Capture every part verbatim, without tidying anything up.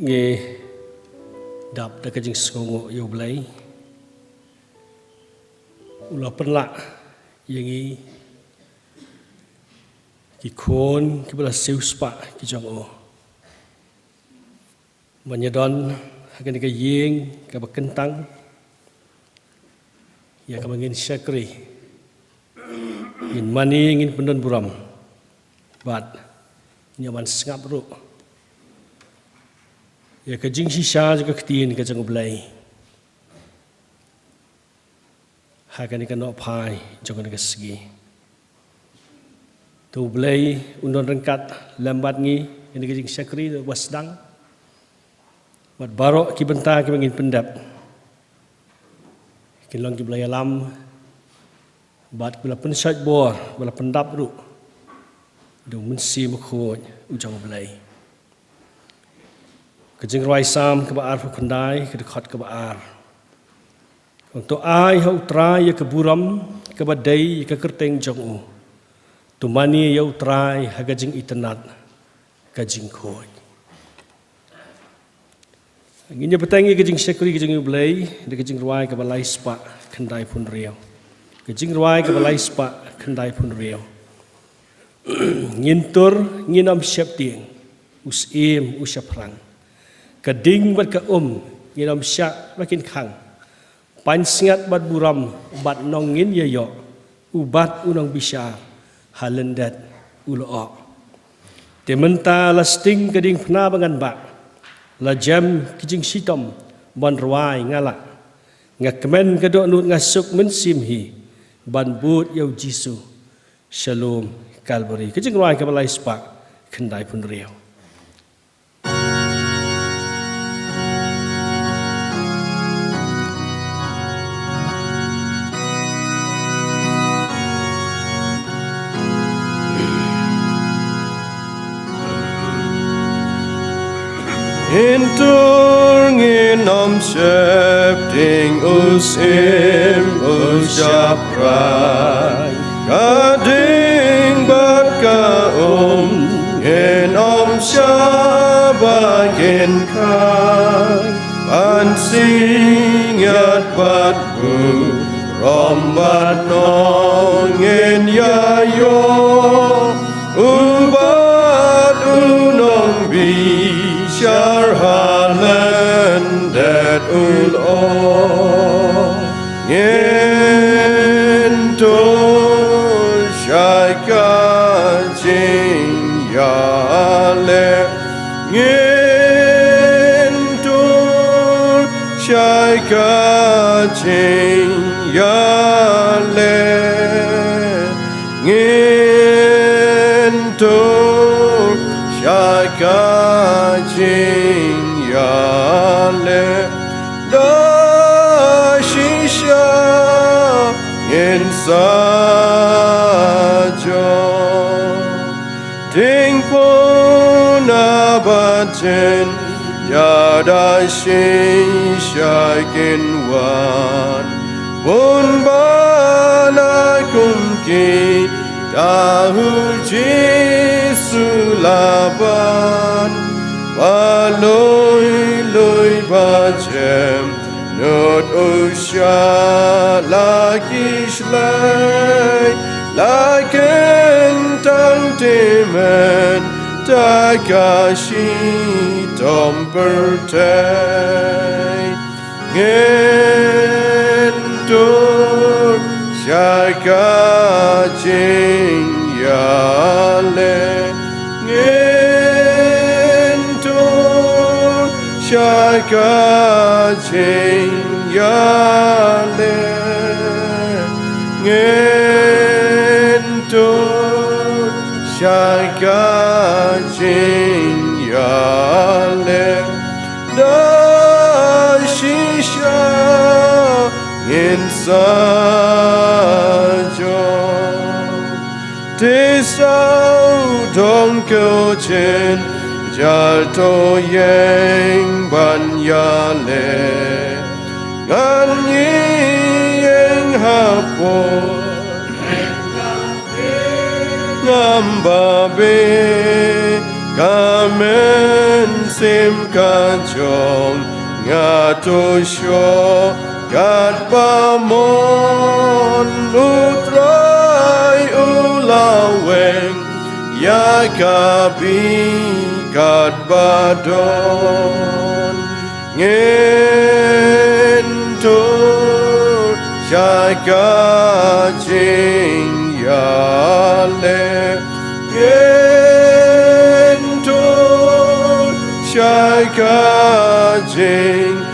Ngi dap da ka jingsngewnguh ïa U Blei, u la pynlah ïa ngi ki khun kiba la siewspah ki jong u. Ban ïa don ha kane ka ïing kaba kyntang ïa kaba ngin shakri, ngin mane, ngin pyndon burom bad ngin ïa ban sngap ruh ïa ka jingshisha jong ka ktien ka jong U Blei ha kane ka nohphai jong kane ka sngi. To U Blei un don ryngkat lem bad ngi ha kane ka jingshakri kaba sdang, bad baroh ki bynta kiba ngin pyndep kin long kiba la ïalam bad kiba la pynshait bor, ba la pyndap ruh da U Mynsiem Bakhuid u jong U Blei. Ka Jingrwai Salm kaba arphew khyndai, ka dkhot kaba ar. Ong, to ai ha U Trai ïa ka burom kaba dei ïa ka kyrteng jong u. To mane ïa U Trai ha ka jingitynnad ka jingkhuid. Ngin ïa bteng ïa ka jingshakri ka jong U Blei da ka Jingrwai kaba laispah khyndaiphew hynriew. Ka Jingrwai kaba laispah khyndaiphew hynriew. Ngin tur, ngin ym sheptieng, u syiem u shaphrang. Ka ding bad ka um ngin ym shah ba kin khang. Pansngiat bad burom bad nong ngin ïa ïoh, u bat u nongbishar ha lyndet u lyoh. Te mynta la sting ka diengphna ba ngan bah, la jem ki jingshitom ban rwai nga lah. Nga kmen ka dohnud, nga suk mynsiem hi ban bud ïa U Jisu sha lum Kalbari. Ka Jingrwai kaba laispah khyndaiphew hynriew. Ngin tur, ngin ym sheptieng, u syiem u shaphrang. Ka ding bad ka um ngin ym shah ba kin khang. Pansngiat bad burom bad nong ngin ïa ïoh, u bat u nongbishar ha lyndet u lyoh. Ngin tur sha ka jingïaleh, ngin tur sha ka jingïaleh, ngin tur sha ka jingïaleh. Da shisha ngin sa jop. Ding puna ba jynjar da shisha kin wan. Bun ba na kum kita u Jisu la ban. Ba lui lui ba jem nud u shah la ki shlei, la kyntang te mynta ka shitom pyrthei. Ngin tur sha ka jingïaleh, ngin tur sha ka jingïaleh, ngin tur sha ka jingïaleh. Da shisha ngin sa jop. Te sawdong ko jynjar to ïeng ban ïaleh. Ngan ïeng hapoh ngam babe, ka mynsiem Tim ka jong nga to sho kat ba mon U Trai u laweng ïa ka bih kat ba don. Ngin tur sha ka jingïaleh. Ngin tur sha ka jingïaleh.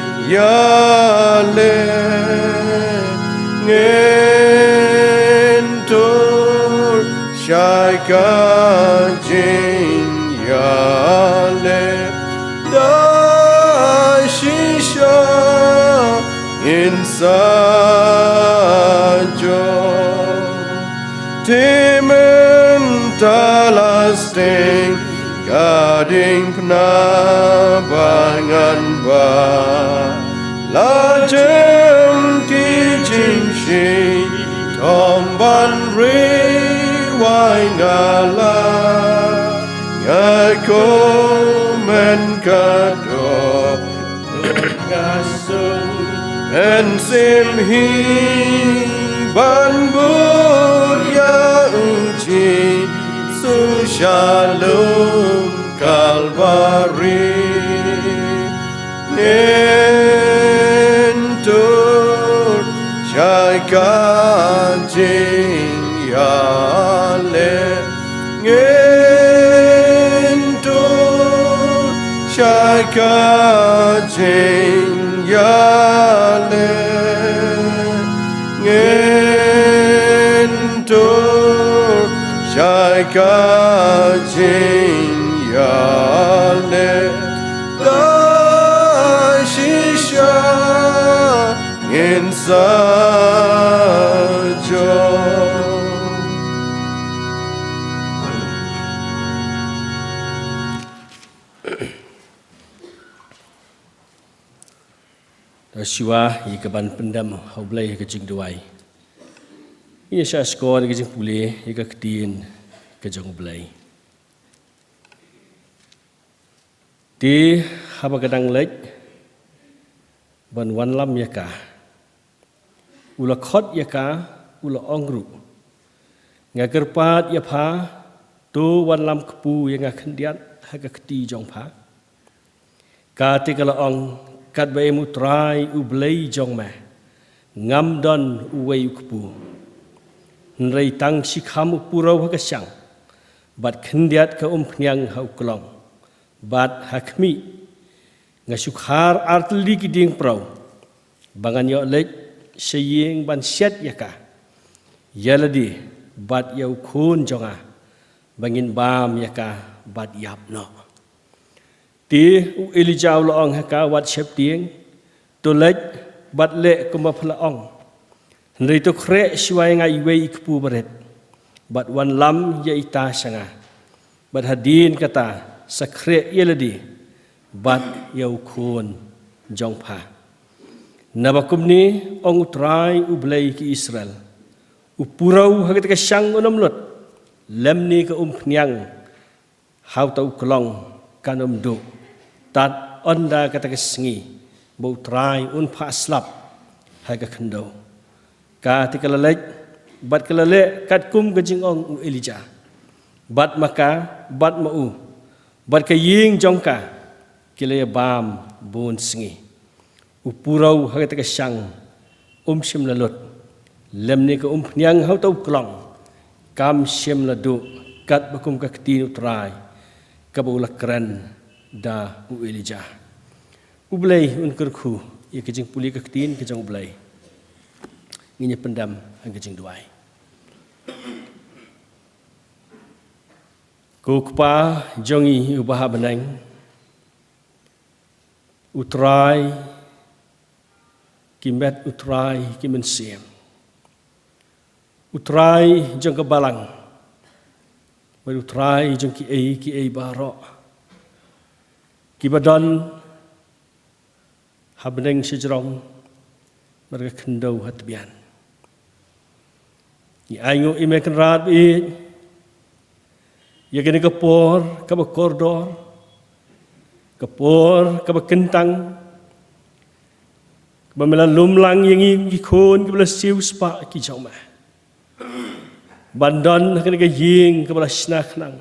Ngin tur sha ka jingïaleh. Da shisha ngin sa jop. Te mynta la sdang ka diengphna ba ngan bam. La jem ki jingshitom ban ri wai nga la. Nga kmen ka doh, nga sung, mynsiem hi ban bud ïa U Jisu sha lum Kalbari. Ngin tur sha ka jingïaleh. Ngin tur sha ka jingïaleh. Ngin tur sha ka jingïaleh. Da shisha ngin sa jop. Da shuwa ïa ka ban pyndem ha U Blei ha ka jingduwai, ngin ïa shah shkor ïa ka jingpule ïa ka ktien ka jong U Blei. Te haba ka dang leit ban wanlam ïa ka, u la khot ïa ka, u la ong ruh, nga kyrpad ïa pha, to wanlam kpu ïa nga khyndiat ha ka kti jong pha. Kata ka la ong, katba em U Trai U Blei jong me, ngam don uwei u kpu. Hynrei tang shi kham u puraw ha ka shang, bad khyndiat ka umphniang ha u klong, bad ha khmih, nga shu khar artylli ki dieng praw, ba ngan ïoh leit sha ïing ban shet ïa ka, ïa lade bad ïa u khun jong nga, ba ngin bam ïa ka bad ïap noh. Te u Elijah u la ong ha ka, wat sheptieng, to leit bad leh kumba pha la ong. Hynrei to khreh shuwa ïa nga iwei i kpu barit, bad wanlam ïa ita sha nga. Bad hadien kata sa khreh ïa lade bad ïa u khun jong pha. Naba kumne ong U Trai U Blei ki Israel, u puraw ha kata ka shang un ym lut, lymne ka umphniang ha uta u klong kan ym duh, tad ynda kata ka sngi ba U Trai un phah slap ha ka khyndew. Kata ka la leit bad ka la leh katkum ka jingong u Elijah. Bad ma ka, bad ma u, bad ka ïing jong ka, ki la ïa bam bun sngi. U puraw ha kata ka shang um shym la lut, lymne ka umphniang ha uta u klong kam shym la duh, katba kum ka ktien U Trai kaba u la kren da u Elijah. U Blei un kyrkhu ïa ka jingpule ka ktien ka jong U Blei. Ngin ïa pyndem ha ka jingduwai. Ko Kpa jong ngi uba ha bneng, U Trai ki met, U Trai ki mynsiem, U Trai jong ka balang, bad U Trai jong kiei kiei baroh kiba don ha bneng shajrong bad ka khyndew ha tbian. Ngi ainguh ïa me Kynrad ba ïeit ïa kane ka por kaba kordor, Ka por kaba kyntang kaba me la lum lang ïa ngi ki khun kiba la siewspah ki jong me, ban don ha kane ka ïing kaba la shna khnang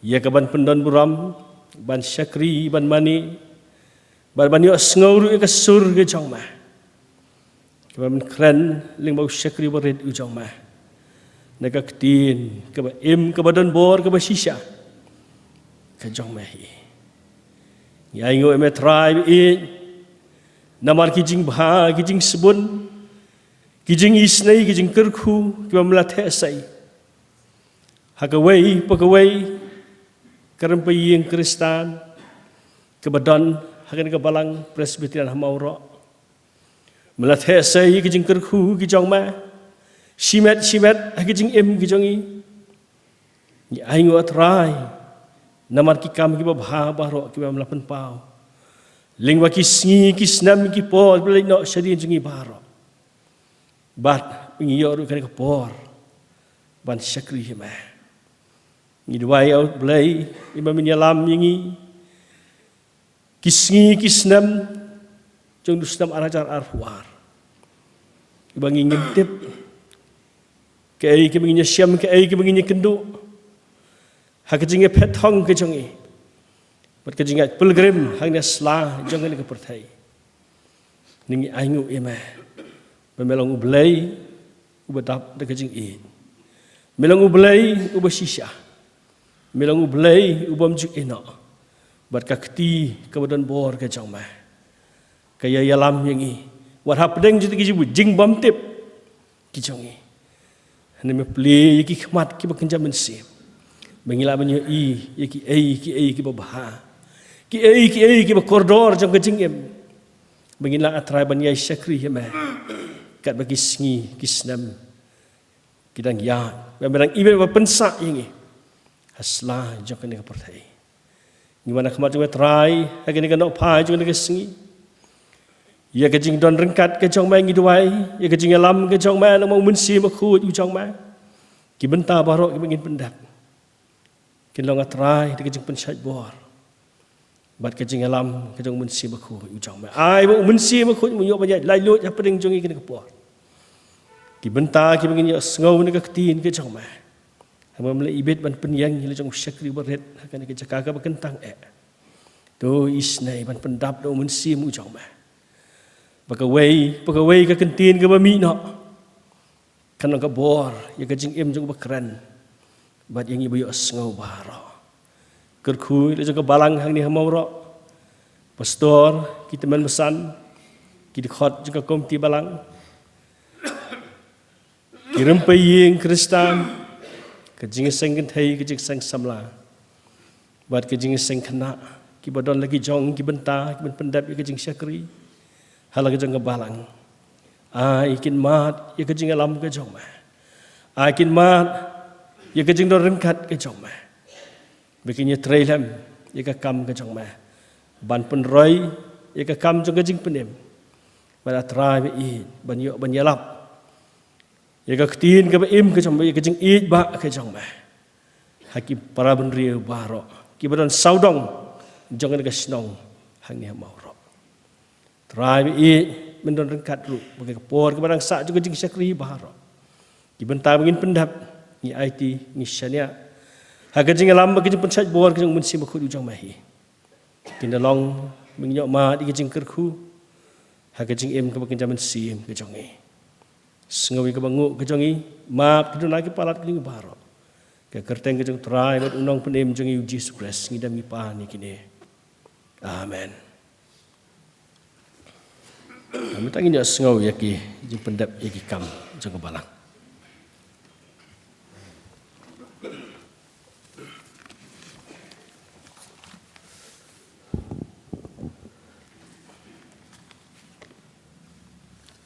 ïa ka ban pyndon burom, ban shakri, ban mane, ban ban ïohsngew ruh ïa ka sur ka jong me, kaba men kren lyngba u shakri barit u jong me, na ka ktien kaba im, kaba don bor, kaba shisha ka jong me hi. Ngi ainguh ïa me Trai ba ïeit namar ki jingbha, ki jingsbun, ki jingisynei, ki jingkyrkhu kiba me la theh sei ha kawei pa kawei ka rympei ïing Khristan kaba don ha kane ka Balang Presbyterian ha Mawroh. Me la theh sei ïa ki jingkyrkhu ki jong me shimet shimet ha ki jingim ki jong ngi. Ngi ainguh Trai namar ki kam kiba bha baroh kiba me la pynpaw lyngba ki sngi, ki snem, ki por ba la leit noh shadien jong ngi baroh. Bad ngi ïoh ruh kane ka por ban shakri ïa me. Ngi duwai, A Blei, ïa ba men ïalam ïa ngi ki sngi, ki snem jong u snem ar hajar arphew ar, ïa ba ngi ngim tip kaei kaba ngin ïashem, kaei kaba ngin ïakynduh ha ka jingïaphet thong ka jong ngi bad ka jingïaid pilgrim hangne ha sla jong kane ka pyrthei. Ngi ainguh ïa me ba me long U Blei uba dap da ka jingïeit. Me long U Blei uba shisha. Me long U Blei ubym ju ïehnoh. Bad ka kti kaba don bor ka jong me ka ïa ïalam ïa ngi wat hapdeng jong ki jingbymtip ki jong ngi. Hynrei me plie ïa ki khmat kiba kynja mynsiem ba ngin lah ban ïohi ïa kiei kiei kiba bha, kiei kiei kiba kordor jong ka jingim, ba ngin lah, A Trai, ban ïai shakri ïa me katba ki sngi ki snem ki dang ïaid, ba me dang ibit ba pynsah ïa ngi ha sla jong kane ka pyrthei. Ngi wan ha khmat jong me Trai ha kane ka nohphai jong kane ka sngi, ïa ka jingdon ryngkat ka jong me ngi duwai, ïa ka jingïalam ka jong me, namar U Mynsiem Bakhuid u jong me, ki bynta baroh kiba ngin pyndep kin long, A Trai, da ka jingpynshait bor bad ka jingïalam ka jong U Mynsiem Bakhuid u jong me. Ai ba U Mynsiem Bakhuid un ïoh ban ïaid laitluid hapdeng jong ngi kane ka por, ki bynta kiba ngin ïohsngew na ka ktien ka jong me. Haba me la ibit ban pynïeng ïa la jong u shakri barit ha kane ka jaka kaba kyntang eh, to isynei ban pyndap da U Mynsiem u jong me, ba kawei pa kawei ka kyntien kaba mih noh kan long ka bor ïa ka jingim jong uba kren bad ïa ngi ba ïohsngew baroh. Kyrkhu ïa la jong ka balang hangne ha Mawroh, pastor, ki tymmen basan, ki dkhot jong ka komiti balang, ki rympei ïing Khristan, ka jingïaseng kynthei, ka jingïaseng samla bad ka jingïaseng khynnah, kiba don la ki jong ki bynta kiban pyndep ïa ka jingshakri ha la ka jong ka balang. Ai kin mad ïa ka jingïalam ka jong me. Ai kin mad ïa ka jingdon ryngkat ka jong me, ba kin ïatreilang ïa ka kam ka jong me, ban pynroi ïa ka kam jong ka jingpynim, bad, A Trai ba ïeit, ban ïoh ban ïalap ïa ka ktien kaba im ka jong me, ïa ka jingïeit ba ka jong me, ha ki para bynriew baroh kiba don sawdong jong kane ka shnong hangne ha Mawroh. Trai ba ïeit, men don ryngkat ruh bad ka por kaba dang sah jong ka jingshakri baroh, ki bynta ba ngin pyndep, ngi aiti, ngi shaniah ha ka jingïalam bad ka jingpynshait bor ka jong U Mynsiem Bakhuid u jong me hi. Kin da long ba ngin ïoh mad ïa ka jingkyrkhu ha ka jingim kaba kynja mynsiem ka jong ngi. Sngew ïa kaba nguh ka jong ngi, map ki duna ki palat ka jong ngi baroh. Ka kyrteng ka jong U Trai bad U Nongpynim jong ngi U Jisu Khrist ngi dang ngi pan ïa kine. Amen. Mynta ngin ïohsngew ïa ki jingpyndep ïa ki kam jong ka balang.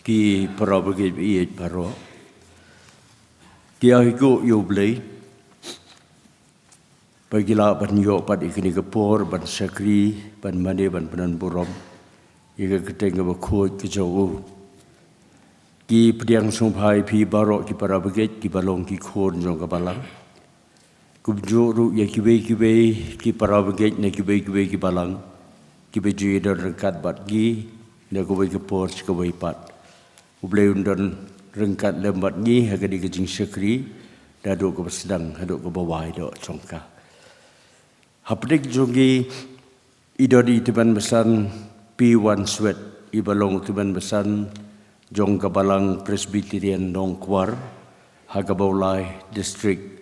Ki para brigade ba ïeit baroh, ki ainguh ïa U Blei ba ngi lah ban ïoh pat ïa kane ka por ban shakri, ban mane, ban pynbun burom ïa ka kyrteng kaba khuid ka jong U. Ki pdiang sngewbha ïa phi baroh ki para brigade kiba long ki khun jong ka balang. Kumjuh ruh ïa kiwei kiwei ki para brigade na kiwei kiwei ki balang kiba ju ïadon ryngkat bad ngi na kawei ka por sha kawei pat. U Blei un don ryngkat lem bad ngi ha kane ka jingshakri naduh kaba sdang haduh kaba wai doh jong ka. Hapdeng jong ngi i don i tymmen basan P Wanswet, iba long tymmen basan jong ka Balang Presbyterian Nongkwar ha ka Mawlai District.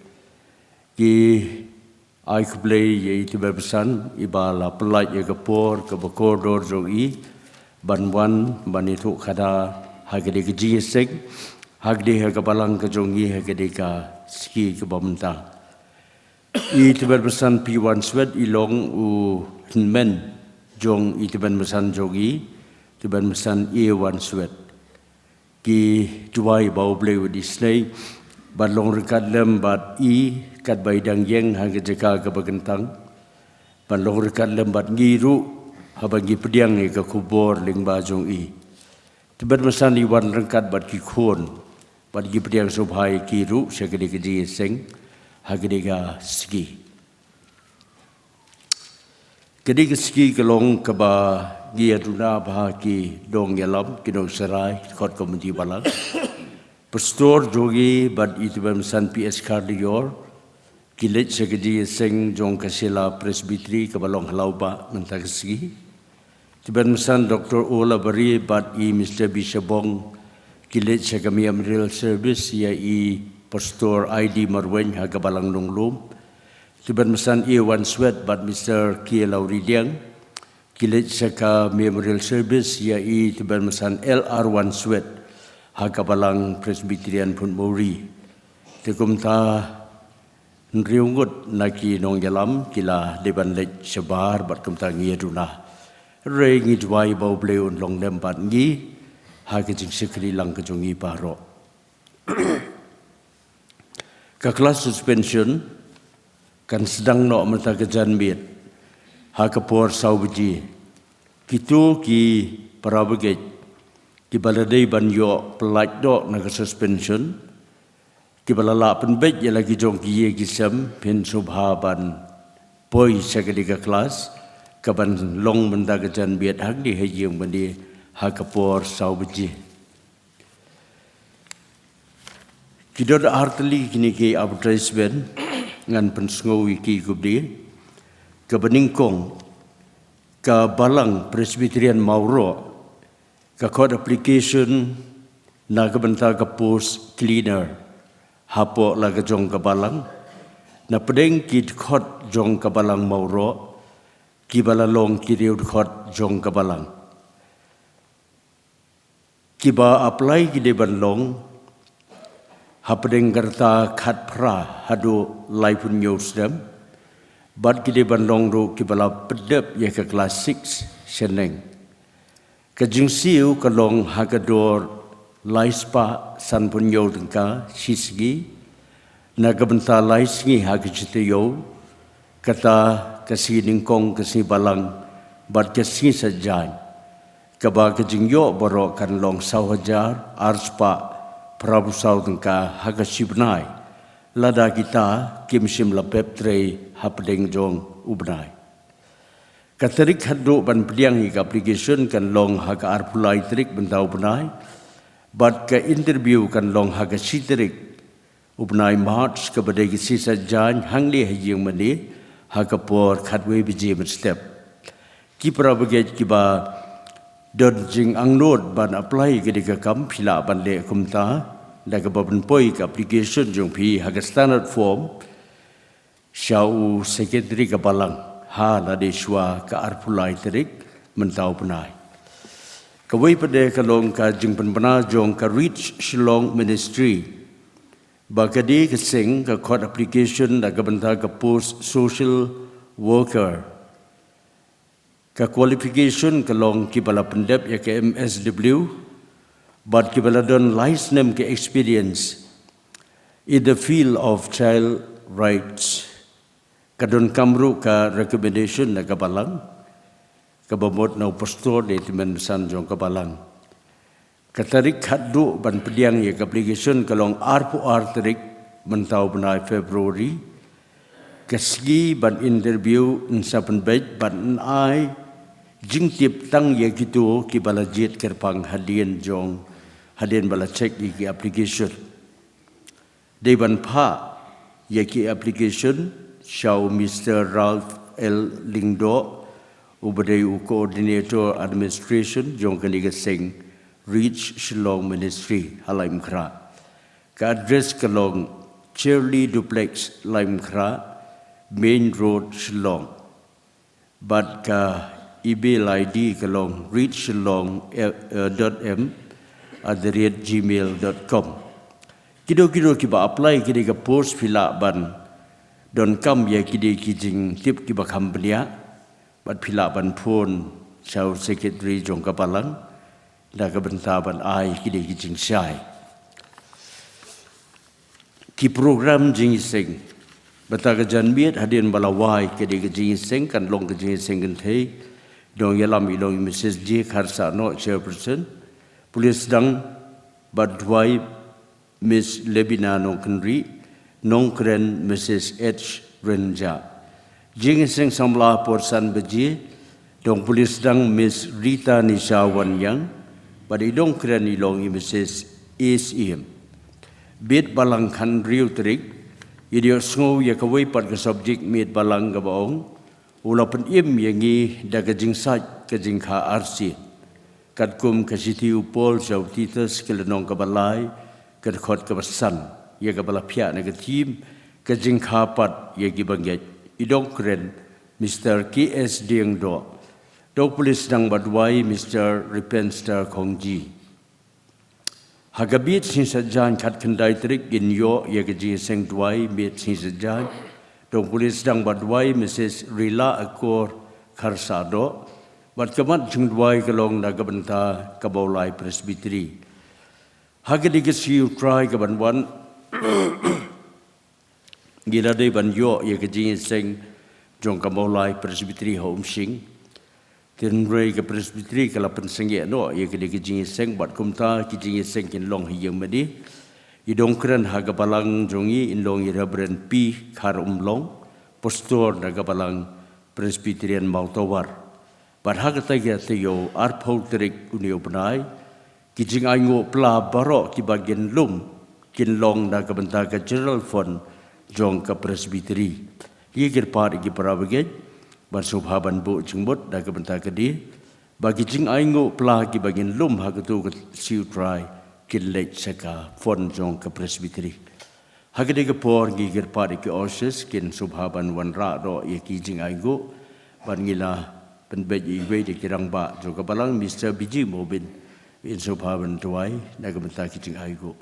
Ki ai khublei ïa i tymmen basan iba la pynlait ïa ka por kaba kordor jong i ban wan ban ïathuh khana ha kane ka jingïaseng ha kane ha ka balang ka jong ngi ha kane ka sngi kaba mynta. I tymmen basan P Wanswet i long u hynmen jong i tymmen basan jong i, tymmen basan A Wanswet. Ki duwai ba U Blei un isynei ban long ryngkat lem bad i katba i dang ïeng ha ka jaka kaba kyntang, ban long ryngkat lem bad ngi ruh haba ngi pdiang ïa ka khubor lyngba jong i. Tymmen basan i wan ryngkat bad ki khun bad ngi pdiang sngewbha ïa ki ruh sha kane ka jingïaseng ha kane ka sngi. Kane ka sngi ka long kaba ngi ïaduna bha ki nongïalam, ki nongsharai, ki dkhot committee balang, pastor jong ngi bad i tymmen basan P S Khardior, ki leit sha ka jingïaseng jong ka Shella Presbytery kaba long ha Lawbah mynta ka sngi. Tymmen basan Doctor Ola Bari bad i Mister B Shabong, ki leit sha ka Memorial Service ïa i Pastor I D Marwein ha ka Balang Nonglum. Tymmen basan A Wanswet bad Mister K Lauridiang, ki leit sha ka Memorial Service ïa i tymmen basan L R Wanswet ha ka Balang Presbyterian Phunmawri. Te kumta hynriew ngut na ki nongïalam ki la dei ban leit shabar bad kumta ngi ïaduna. Hynrei ngi duwai ba U Blei un long lem bad ngi ha ka jingshakri lang ka jong ngi baroh. Ka class suspension kan sdang noh mynta ka janmiet ha ka por saw baje. Kito ki para brigade kiba la dei ban ïoh pynlait doh na ka suspension, kiba la lah pynbeit ïa la ki jong ki ïing ki sem, phin sngewbha ban poi sha kane ka class kaban long mynta ka janmiet hangne ha ïing mane ha ka por saw baje. Ki don ar tylli kine ki advertisement, ngan pynsngew ïa ki kumne. Kaba nyngkong, ka Balang Presbyterian Mawroh ka khot application na ka bynta ka post cleaner hapoh la ka jong ka balang. Na pdeng ki dkhot jong ka Balang Mawroh kiba la long ki riew dkhot jong ka balang. Kiba apply ki dei ban long hapdeng ka rta khatphra haduh laiphew hynñiew snem, bad ki dei ban long ruh kiba la pyndep ïa ka class six shaneng. Ka jingsiew ka long ha ka dor lai spah sanphew hynñiew tyngka shi sngi, na ka bynta lai sngi ha ka shi taïew, kata ka sngi nyngkong, ka sngi balang bad ka sngi saitjaiñ. Kaba ka jingïoh baroh kan long saw hajar ar spah phra phew saw tyngka ha ka shi bnai, lada kita kim shym la pep trei hapdeng jong u bnai. Ka tarik khatduh ban pdiang ïa ka application kan long ha ka arphew lai tarik mynta u bnai, bad ka interview kan long ha ka shi tarik u bnai March, kaba dei ka sngi saitjaiñ, hangne ha ïing mane ha ka por khatwei baje mynstep. Ki para brigade kiba don jingangnud ban apply ïa kane ka kam, phi lah ban leh kumta da kaba pynpoi ka application jong phi ha ka standard form sha u secretary ka balang ha lade shuwa ka arphew lai tarik mynta u bnai. Kawei pat de ka long ka jingpynbna jong ka Reach Shillong Ministry, ba ka dei ka seng ka khot application da ka bynta ka post social worker. Ka qualification ka long kiba la pyndep ïa ka M S W bad kiba la don lai snem ka experience in the field of child rights. Ka donkam ruh ka recommendation na ka balang, kaba mut na u pastor ne tymmen basan jong ka balang. Ka tarik khatduh ban pdiang ïa ka application ka long arphew ar tarik mynta u bnai February. Ka sngi ban interview yn sa pynbeit ban ai jingtip tang ïa kito kiba la jied kyrpang hadien jong, hadien ba la check ïa ki application. Dei ban phah ïa ki application sha u Mister Ralph L Lyngdoh, uba dei u Coordinator Administration jong kane ka seng Reach Shillong Ministry ha Laitumkhrah. Ka address ka long Shirley Duplex, Laitumkhrah, Main Road, Shillong. Bad ka email I D ka long reach shillong dot m at the rate gmail dot com. Kito kito kiba apply kine ki post phi lah ban donkam ïa kine ki jingtip kiba kham bniah bad phi lah ban phone sha u secretary jong ka balang na ka bynta ban ai kine ki jingshai. Ki program jingïaseng. Bynta ka janmiet hadien ba la wai kane ka jingïaseng kan long ka jingïaseng kynthei. Nongïalam i long i Missus J Kharsahnoh, Chairperson. Pule sdang bad duwai Miss Lebina Nongkynrih, nongkren Missus H Rynjah. Jingïaseng samla por san baje, dong pule sdang Miss Rita Nisha Wanniang, bad i dong kren i long i Missus Ace Im. Beit balang khathynriew tarik, i dei sngew ïa kawei pat ka subject miet balang kaba ong, u la pynim ïa ngi da ka jingsait ka jingkha arsien. Katkum ka shithi u Paul sha u Titus ka lynnong kaba lai, ka dkhot kaba san, ïa kaba la phiah na ka theme, ka jingkha pat ïa kiba ngeit. I dong kren, Mister K S Diengdoh. Dong pule sdang bad duwai, Mister Ripenster Khongji. Ha ka beit sngi Saitjaiñ khatkhyndai tarik ngin ïoh ïa ka jingïaseng duwai beit sngi Saitjaiñ. Dong pule sdang bad duwai Missus Rila Akor Kharsahdoh. Bad ka mat jingduwai ka long na ka bynta ka Mawlai Presbytery. Ha kane ka sngi U Trai kaban wan, ngi la dei ban ïoh ïa ka jingïaseng jong ka Mawlai Presbytery ha Umshing. Hynrei ka Presbytery ka la pynsangeh noh ïa kane ka jingïaseng bad kumta ki jingïaseng kin long ha ïing mane. I dong kren ha ka balang jong ngi in long i Reverend P Kharumlong, Pastor na ka balang Presbyterian Mawtawar. Bad ha kata ka taïew arphew tarik une u bnai, ki jingainguh pla baroh kiba kin lum kin long na ka bynta ka General Fund jong ka Presbytery. Ngi kyrpad ïa ki para bangeit ban sngewbha ban buh jingmut na ka bynta kane, ba ki jingainguh pla kiba kin lum ha kato ka sngi U Trai kin leit sha ka fund jong ka Presbytery. Ha kane ka por ngi kyrpad ïa ki ushers kin sngewbha ban wanrah noh ïa ki jingainguh, bad ngi la pynbeit ïa iwei na ki rangbah jong ka balang, Mister B G Mobin, in sngewbha ban duwai na ka bynta ki jingainguh.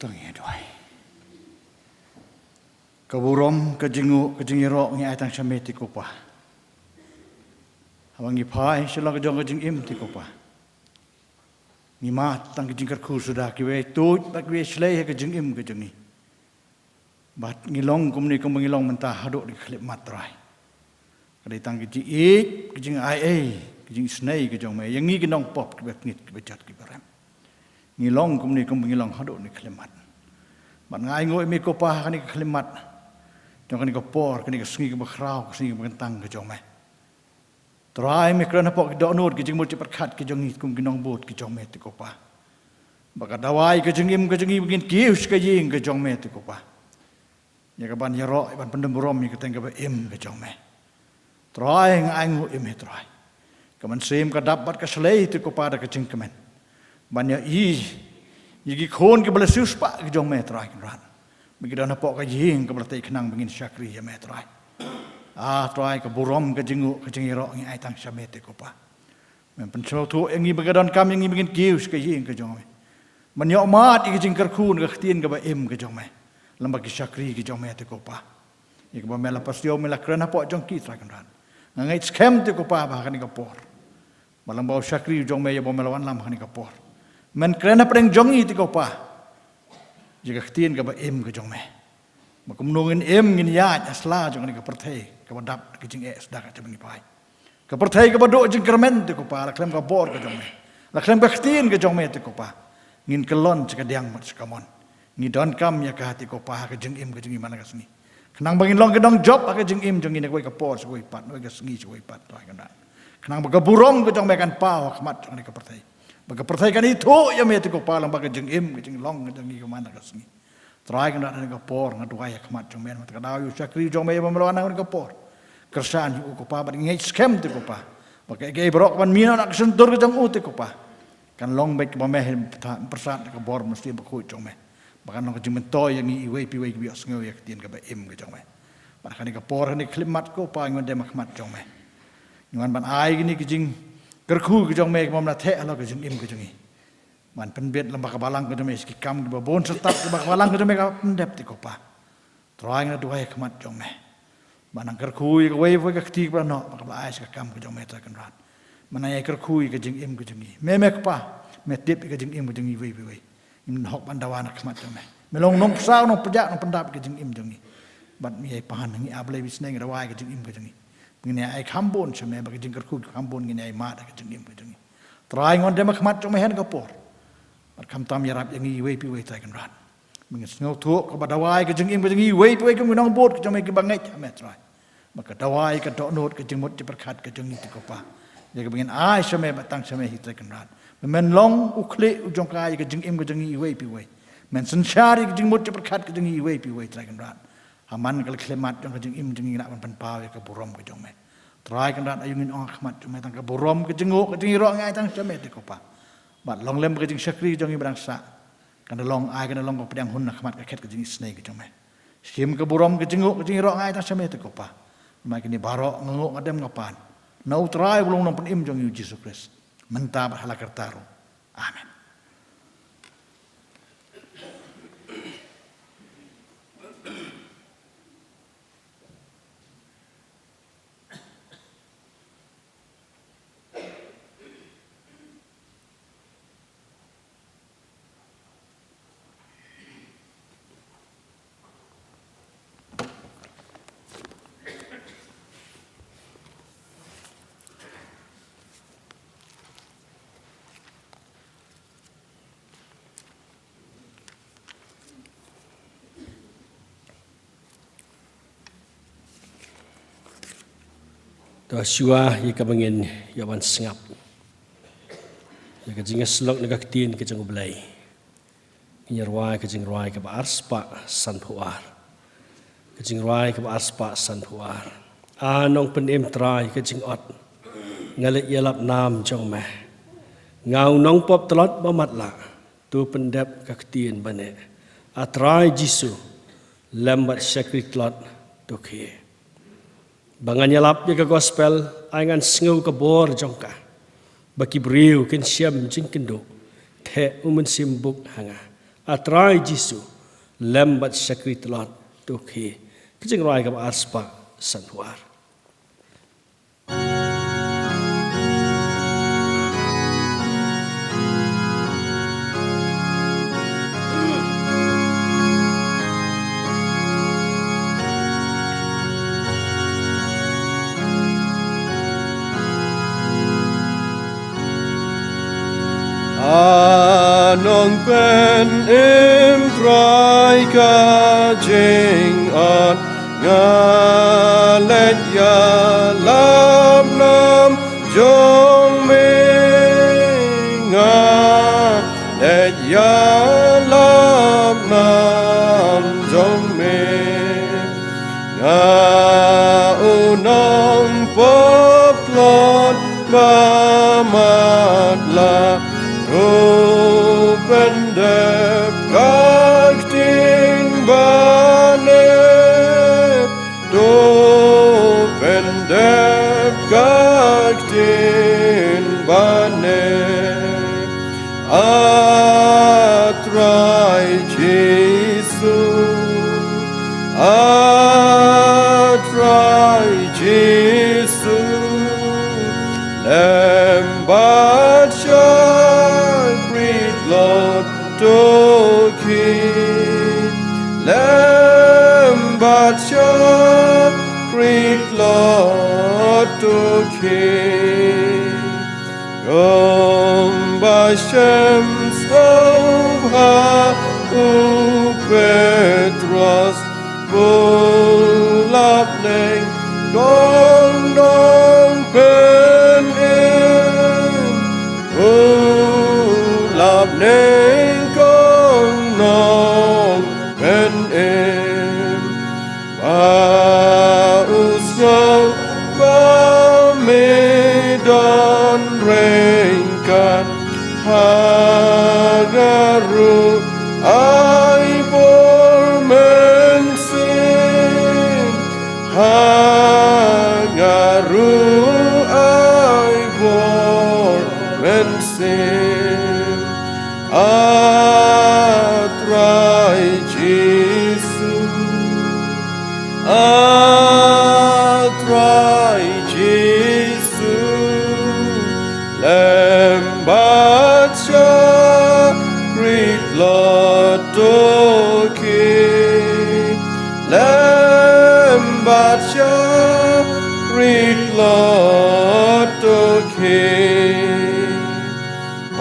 To ngin ïa duwai. Ka burom, ka jingnguh, ka jingïaroh ngi ai tang sha me te ko Pa. Haba ngi phai sha la ka jong ka jingim te ko Pa, ngi mad tang ki jingkyrkhu suda, kiwei tuid bad kiwei shlei ha ka jingim ka jong ngi. Bad ngi long kumne kumba ngi long mynta haduh da ka khyllipmat Trai. Ka dei tang ka jingïeit, ka jingaiei, ka jingisynei ka jong me ïa ngi ki nongpop kiba pynït, kiba jot, kiba rem. Ngi long kumne kumba ngi long haduh da ka khyllipmat. Bad nga ainguh ïa me ko Pa ha kane ka khyllipmat jong kane ka por, kane ka sngi kaba khraw, ka sngi kaba kyntang ka jong me. Trai, me kren hapoh ki dohnud, ki jingmut jingpyrkhat ki jong ngi kum ki nongbud ki jong me te ko Pa. Ba ka dawai ka jingim ka jong ngi ba ngin kiew sha ka ïing ka jong me te ko Pa, ïa kaban ïaroh, ïa ban pyndem burom ïa ka kyrteng kaba im ka jong me. Trai, nga ainguh ïa me Trai. Ka mynsiem ka dap bad ka shlei te ko Pa da ka jingkmen ban ïohi ïa ki khun kiba la siewspah ki jong me Trai Kynrad, ba ki don hapoh ka ïing kaba la tei khnang ba ngin shakri ïa me Trai. Ah Trai, ka burom, ka jingnguh, ka jingïaroh ngi ai tang sha me te ko Pa. Men pynsngewthuh ïa ngi ba ka donkam ïa ngi ba ngin kiew sha ka ïing ka jong me, ban ïoh mad ïa ka jingkyrkhu na ka ktien kaba im ka jong me, lem bad ki shakri ki jong me te ko Pa. Ïa kaba me la pasiaw, me la kren hapoh jong ki Trai Kynrad, Nga ngeit skhem te ko Pa ba ha kane ka por, ba lyngba u shakri jong me ïa ba me la wanlam ha kane ka por, men kren hapdeng jong ngi te ko Pa ïa ka ktien kaba im ka jong me. Ba kumno ngin im, ngin ïaid ha sla jong kane ka pyrthei kaba dap ka jingeh sdang ka jong ngi, Trai. Ka pyrthei kaba duh jingkyrmen te ko Pa, la khlem ka bor ka jong me, la khlem ka ktien ka jong me te ko Pa, ngin kyllon sha ka diang bad sha ka mon. Ngi donkam ïa ka te ko Pa ha ka jingim ka jong ngi man la ka sngi, khnang ba ngin long ki nongjop ha ka jingim jong ngi na kawei ka por sha kawei pat, na kawei ka sngi sha kawei pat, Trai Kynrad. Khnang ba ka burom ka jong me kan paw ha khmat jong kane ka pyrthei, ba ka pyrthei kan ithuh ïa me te ko Pa lyngba ka jingim ka jinglong ka jong ngi ka man la ka sngi. Trai Kynrad, ha kane ka por nga duwai ha khmat jong me, namar ka daw ïa u shakri jong me ïa ba me la wan ha kane ka por. Kyrshan ïa u ko Pa, bad nga ngeit skhem te ko Pa ba kaei kaei baroh kaban mih na ka shyntur ka jong u te ko Pa, kan long beit kaba me pyrshah da ka bor Mynsiem Bakhuid jong me, ba kan long ka jingmyntoi ïa ngi iwei pa iwei kiba ïohsngew ïa ka ktien kaba im ka jong me. Bad ha kane ka por, ha kane ka khyllipmat ko Pa, ngi wan dem ha khmat jong me, ngi wan ban ai kine ki jingkyrkhu ki jong me ki bym la theh halor ka jingim ka jong ngi, ban pynbit lyngba ka balang ka jong me sha ki kam kiba bun shyrtap kiba ka balang ka jong me ka pyndep te ko Pa. Trai, nga duwai ha khmat jong me ba nang kyrkhu ïa kawei pa kawei ka kti kaba la noh, ba ka la ai sha ka kam ka jong me, Trai Kynrad. Ba nang ïai kyrkhu ïa ka jingim ka jong ngi. Me, me Kpa, me tip ïa ka jingim ka jong ngi iwei pa iwei. Ngim don hok ban dawa na khmat jong me. Me long nongpynsah, nongpynjah, nongpyndap ïa ka jingim jong ngi. Bad me ïai pan, ngi ap lei bisneng, ngi dawa ïa ka jingim ka jong ngi. Ngin ïai kham bun sha me, ba ka jingkyrkhu kham bun ngin ïai mad ha ka jingim ka jong ngi. Trai, ngi wan dem ha khmat jong me ha kane ka por, bad khamtam ïarap ïa ngi iwei pa iwei, Trai Kynrad. Ba ngin sngewthuh kaba dawa ïa ka jingim ka jong ngi iwei pa iwei kum ki nongbud ka jong me kiba ngeit ha me, Trai. Ba ka dawa ïa ka dohnud, ka jingmut jingpyrkhat ka jong ngi te ko Pa, ïa kaba ngin ai sha me bad tang sha me hi, Trai Kynrad. Ba men long u khlieh u jong ka ïa ka jingim ka jong ngi iwei pa iwei. Men synshar ïa ka jingmut jingpyrkhat ka jong ngi iwei pa iwei, Trai Kynrad. Ha man ka khyllipmat jong ka jingim jong ngi, ngi lah ban pynpaw ïa ka burom ka jong me. Trai Kynrad, aïu ngin ong ha khmat jong me, tang ka burom ka jingnguh ka jingïaroh ngi ai tang sha me te ko Pa. Bad long lem ka jingshakri jong ngi ba dang sah, kan da long, ai kan da long ka pdiang hun ha khmat ka khet ka jingisynei ka jong me. Shim ka burom ka jingnguh ka jingïaroh ngi ai tang sha me te ko Pa. Namar kine baroh nga nguh, nga dem, nga pan na u Trai uba long u Nongpynim jong ngi u Jisu Khrist, mynta bad ha la karta ruh. Amen. To shuwa ïa kaba ngin ïa ban sngap ïa ka jingïasyllok na ka ktien ka jong U Blei, ngin ïa rwai ka jingrwai kaba arspah sanphew ar. Ka jingrwai kaba arspah sanphew ar. A Nongpynim Trai ka jingot, nga leit ïalap nam jong me. Nga u nongpop tlot ba matlah, to pyndep ka ktien ba neh. A Trai Jisu, lem bad shakri tlot, to khie. Ba ngan ïalap ïa ka gospel, ai ngan sngew ka bor jong ka, ba ki briew kin shem jingkynduh, theh U Mynsiem Buk ha nga. A Trai Jisu, lem bad shakri tlot, to khie. Ka jingrwai kaba arspah sanphew ar. A Nongpynim Trai ka jingot, nga leit ïalap nam jong me. Nga leit ïalap nam jong me. Nga u nongpop tlot ba matlah, to pyndep ka ktien ba neh. To pyndep ka ktien ba neh. A Trai Jisu, A Trai Jisu, Krit Lord to ki. Kumba shem sngewbha u Petros, u lap nyngkong nongpynim. U lap nyngkong nongpynim. Ba u sngew ba me don ryngkat ha nga ruh ai bor mynsiem. Ha nga ruh ai bor mynsiem. A Trai Jisu, a Trai Jisu, lem bad shakri tlot to ki. Lem bad shakri tlot to ki.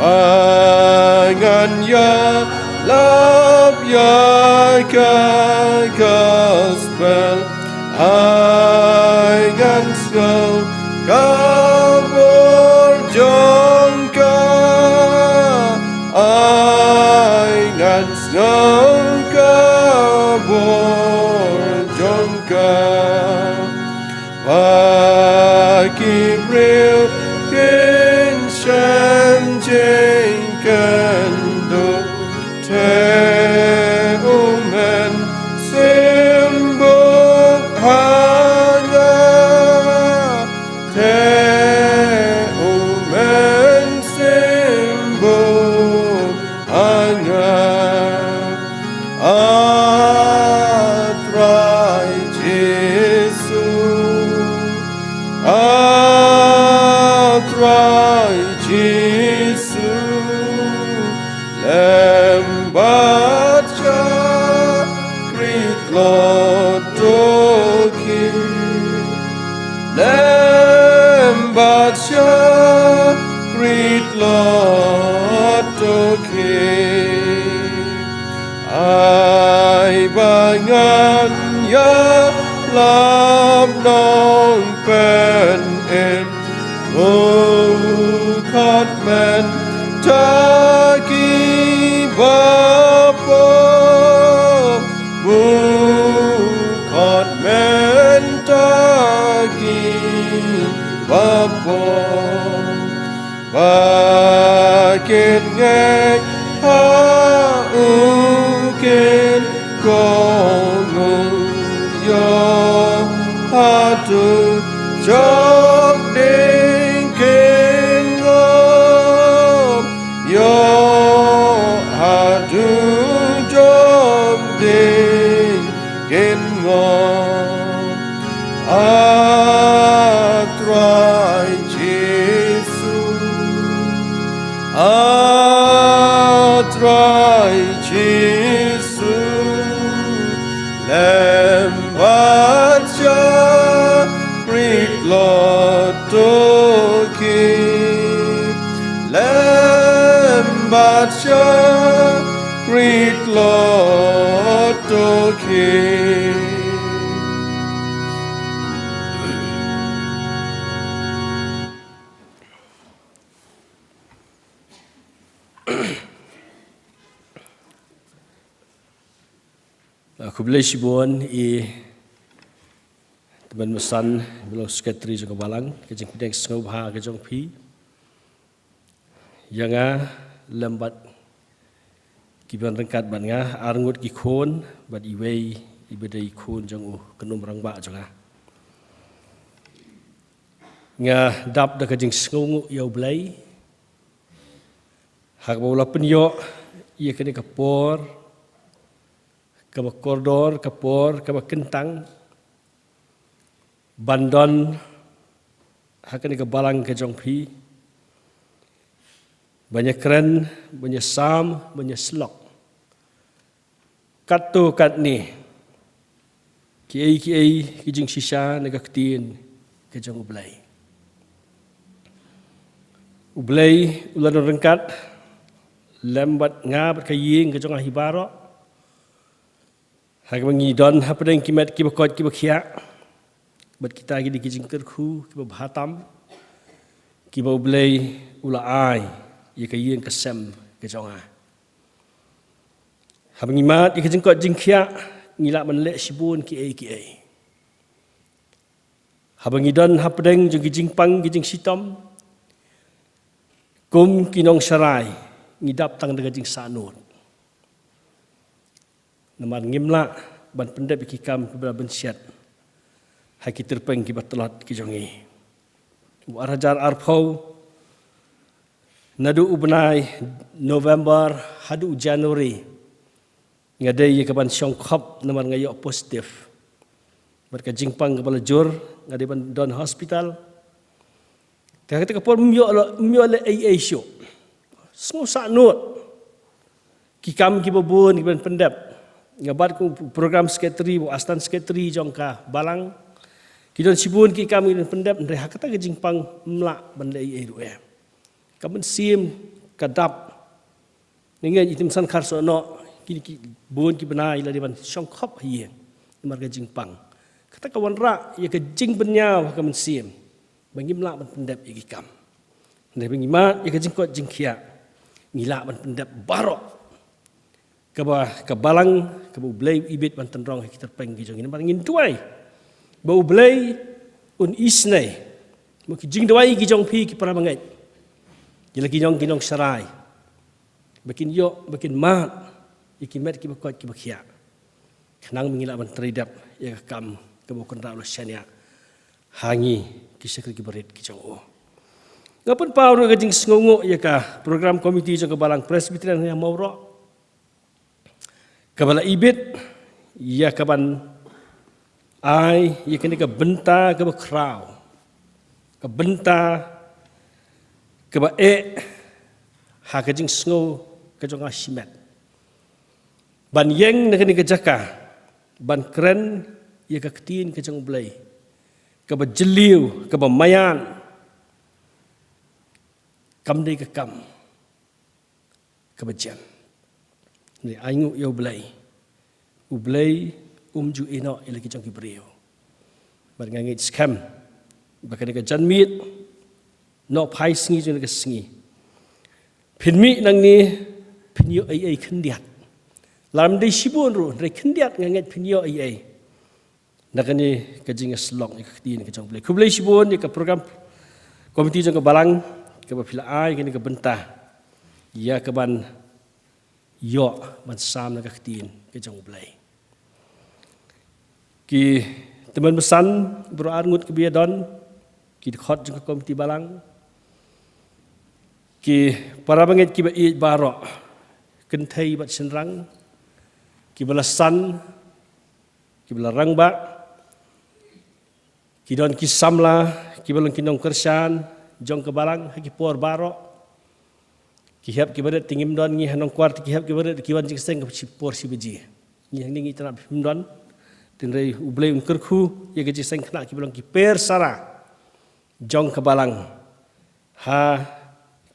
Ba ngan ïalap ïa ka gospel, ai ngan sngew ka bor jong ka. Ai ngan sngew ka bor jong ka. Ba ki briew kin shem jingkynduh, te u Mynsiem Bakhuid ha nga, te u Mynsiem Bakhuid ha nga. A Trai Jisu, a Trai Jisu, lem bad shakri tlot to ki. Lem bad shakri tlot to ki. Ai ba ngan ïalap nongpynim, u khot mynta ki bapop, u khot mynta ki bapop. Ba kin ngeit ha u kin kohnguh, ïoh haduh jong ding kin ngop, ïoh haduh jong ding kin ngop. A Trai Jisu, a Trai Jisu, lem bad shakri tlot to ki. Lem bad shakri tlot to ki. Khublei shibun i Tymmen Basan, ba long secretary jong ka balang, ka jingpdiang sngewbha ka jong phi ïa nga lem bad kiba ryngkat bad nga, arngut ki khun bad iwei iba dei i khun jong u kynhun rangbah jong nga. Nga dap da ka jingsngewnguh ïa U Blei ha kaba u la pynïoh ïa kane ka por kaba kordor, ka por kaba kyntang ban don ha kane ka balang ka jong phi, ban ïakren, ban ïasam, ban ïasyllok katto katne kiei kiei ki jingshisha na ka ktien ka jong U Blei. U Blei u la don ryngkat lem bad nga bad ka ïing ka jong nga hi baroh. Ha kaba ngi don hapdeng ki met kiba koit kiba khiah, bad kita ki dei ki jingkyrkhu kiba bha tam kiba U Blei u la ai ïa ka ïing ka sem ka jong nga. Haba ngi mad ïa ka jingkoit jingkhiah, ngi lah ban leh shibun kiei kiei. Haba ngi don hapdeng jong ki jingpang ki jingshitom, kum ki nongsharai, ngi dap tang da ka jingsahnud. Namar ngim lah ban pyndep ïa ki kam kiba la bynshet ha ki tyrpeng kiba tlot ki jong ngi. U ar hajar arphew, naduh u bnai November haduh u January, nga dei ïa kaban shongkhop namar nga ïoh positive. Bad ka jingpang kaba la jur, nga dei ban don hospital. Te ha kata ka por ym ïoh la, ym ïoh leh ei ei shuh. Sngewsahnud. Ki kam kiba bun kiban pyndep. Nga bat kum u program secretary, u assistant secretary jong ka balang. Ki don shibun ki kam kiban pyndep, hynrei ha kata ka jingpang ym lah ban leh ei ei ruh eh. Ka mynsiem ka dap. Nga ngeit i Tim San Khar Sohnoh, kine ki bun ki bnai i la dei ban shongkhop ha ïing namar ka jingpang. Kata ka wanrah ïa ka jingbynñiaw ha ka mynsiem ba ngim lah ban pyndep ïa ki kam. Hynrei ba ngi mad ïa ka jingkoit jingkhiah, ngi lah ban pyndep baroh kaba ka balang, kaba U Blei u ibit ban tynrong ha ki tyrpeng ki jong ngi. Namar ngin duwai ba U Blei un isynei, mo, ki jingduwai ki jong phi ki para bangeit, ki la ki jong ki nongsharai, ba kin ïoh, ba kin mad ïa ki met kiba koit kiba khiah, khnang ba ngin lah ban trei dep ïa ka kam kaba U Kynrad u la shaniah ha ngi ki shakri kiba rit ki jong u. Nga pynpaw ruh ka jingsngewnguh ïa ka program committee jong ka Balang Presbyterian ha Mawroh, kaba la ibit ïa kaban ai ïa kane ka bynta kaba khraw, ka bynta kaba eh ha ka jingsngew ka jong nga shimet, ban ïeng na kane ka jaka ban kren ïa ka ktien ka jong U Blei, kaba jylliew, kaba maian, kam dei ka kam kaba jem. Hynrei ainguh ïa U Blei, U Blei um ju ïehnoh ïa la ki jong ki briew. Bad nga ngeit skhem ba kane ka janmiet, noh phai sngi jong kane ka sngi, phin mih nangne, phin ïoh ei ei khyndiat. Lada ym dei shibun ruh, hynrei khyndiat nga ngeit phin ïoh ei ei na kane ka jingïasyllok ïa ka ktien ka jong U Blei. Khublei shibun ïa ka program committee jong ka balang, kaba phi la ai kane ka bynta ïa kaban ïoh ban sam na ka ktien ka jong U Blei. Ki tymmen basan baroh arngut kiba ïadon, ki dkhot jong ka committee balang, ki para bangeit kiba ïeit baroh, kynthei bad shynrang, kiba la san, kiba la rangbah, ki don ki samla, kiba long ki nongkyrshan jong ka balang ha ki por baroh. Ki hep kiba rit te ngim don ngi ha Nongkwar, te ki hep kiba rit ki wan jingseng ka shi por shi baje. Ngi hangne ngi tnat phim don. Hynrei U Blei un kyrkhu ïa ka jingseng khynnah kiba long ki per sara jong ka balang, ha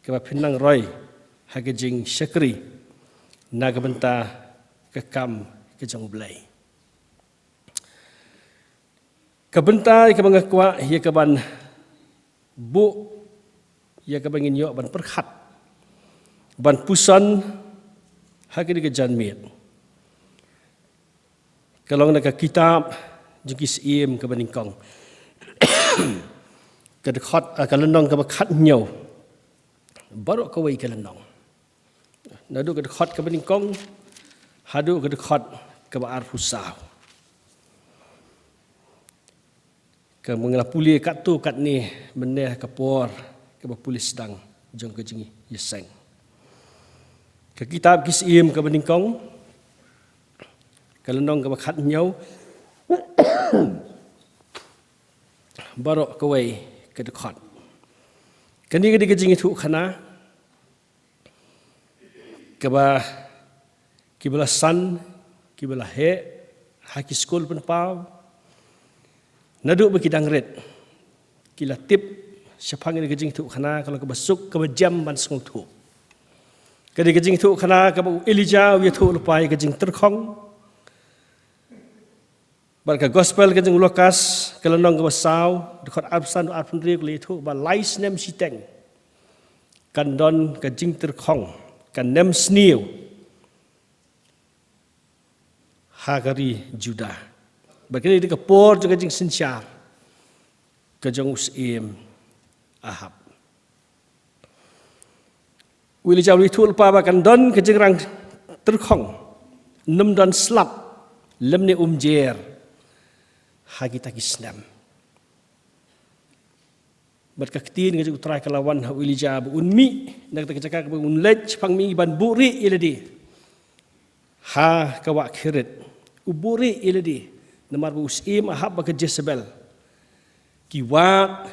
kaba phin nang roi ha ka jingshakri na ka bynta ka kam ka jong U Blei. Ka bynta ïa kaba nga kwah ïa kaban buh, ïa kaba ngin ïoh ban pyrkhat, ban puson ha kane ka janmiet, ka long na ka kitab jong Ki Syiem kaba nyngkong, ka dkhot, ah, ka lynnong kaba khathynñiew, baroh kawei ka lynnong, naduh ka dkhot kaba nyngkong haduh ka dkhot kaba arphew saw. Ka mut nga la pule katto katne mynne ha ka por kaba pule sdang jong ka jingïaseng. Ka kitab Ki Syiem kaba nyngkong, ka lynnong kaba khathynñiew, baroh kawei ka dkhot. Kane ka dei ka jingïathuhkhana kaba kiba la san, kiba la heh ha ki skul pynpaw, Naduh ba ki dang rit, ki la tip shaphang ïa ka jingïathuhkhana ka long kaba suk, kaba jem ban sngewthuh. Ka dei ka jingïathuhkhana kaba u Elijah u ïathuh lypa ïa ka jingtyrkhong. Bad ka gospel ka jong u Lukas, ka lynnong kaba saw, dkhot arphew san, arphew hynriew, ka la ïathuh ba lai snem shiteng kan don ka jingtyrkhong, ka nemsniew ha ka ri Judah. Bad kane ka dei ka por jong ka jingsynshar ka jong u syiem Ahab. U Elijah u la ïathuh lypa ba kan don ka jingrang tyrkhong, ym don slap lymne umjer ha kita ki snem. Bad ka ktien ka jong u Trai ka la wan ha u Elijah ba un mih na kata ka jaka, ba un leit shaphang mihngi ban buhrieh ïa lade ha ka wah Kerith. U buhrieh ïa lade namar ba u syiem Ahab bad ka Jezebel ki wad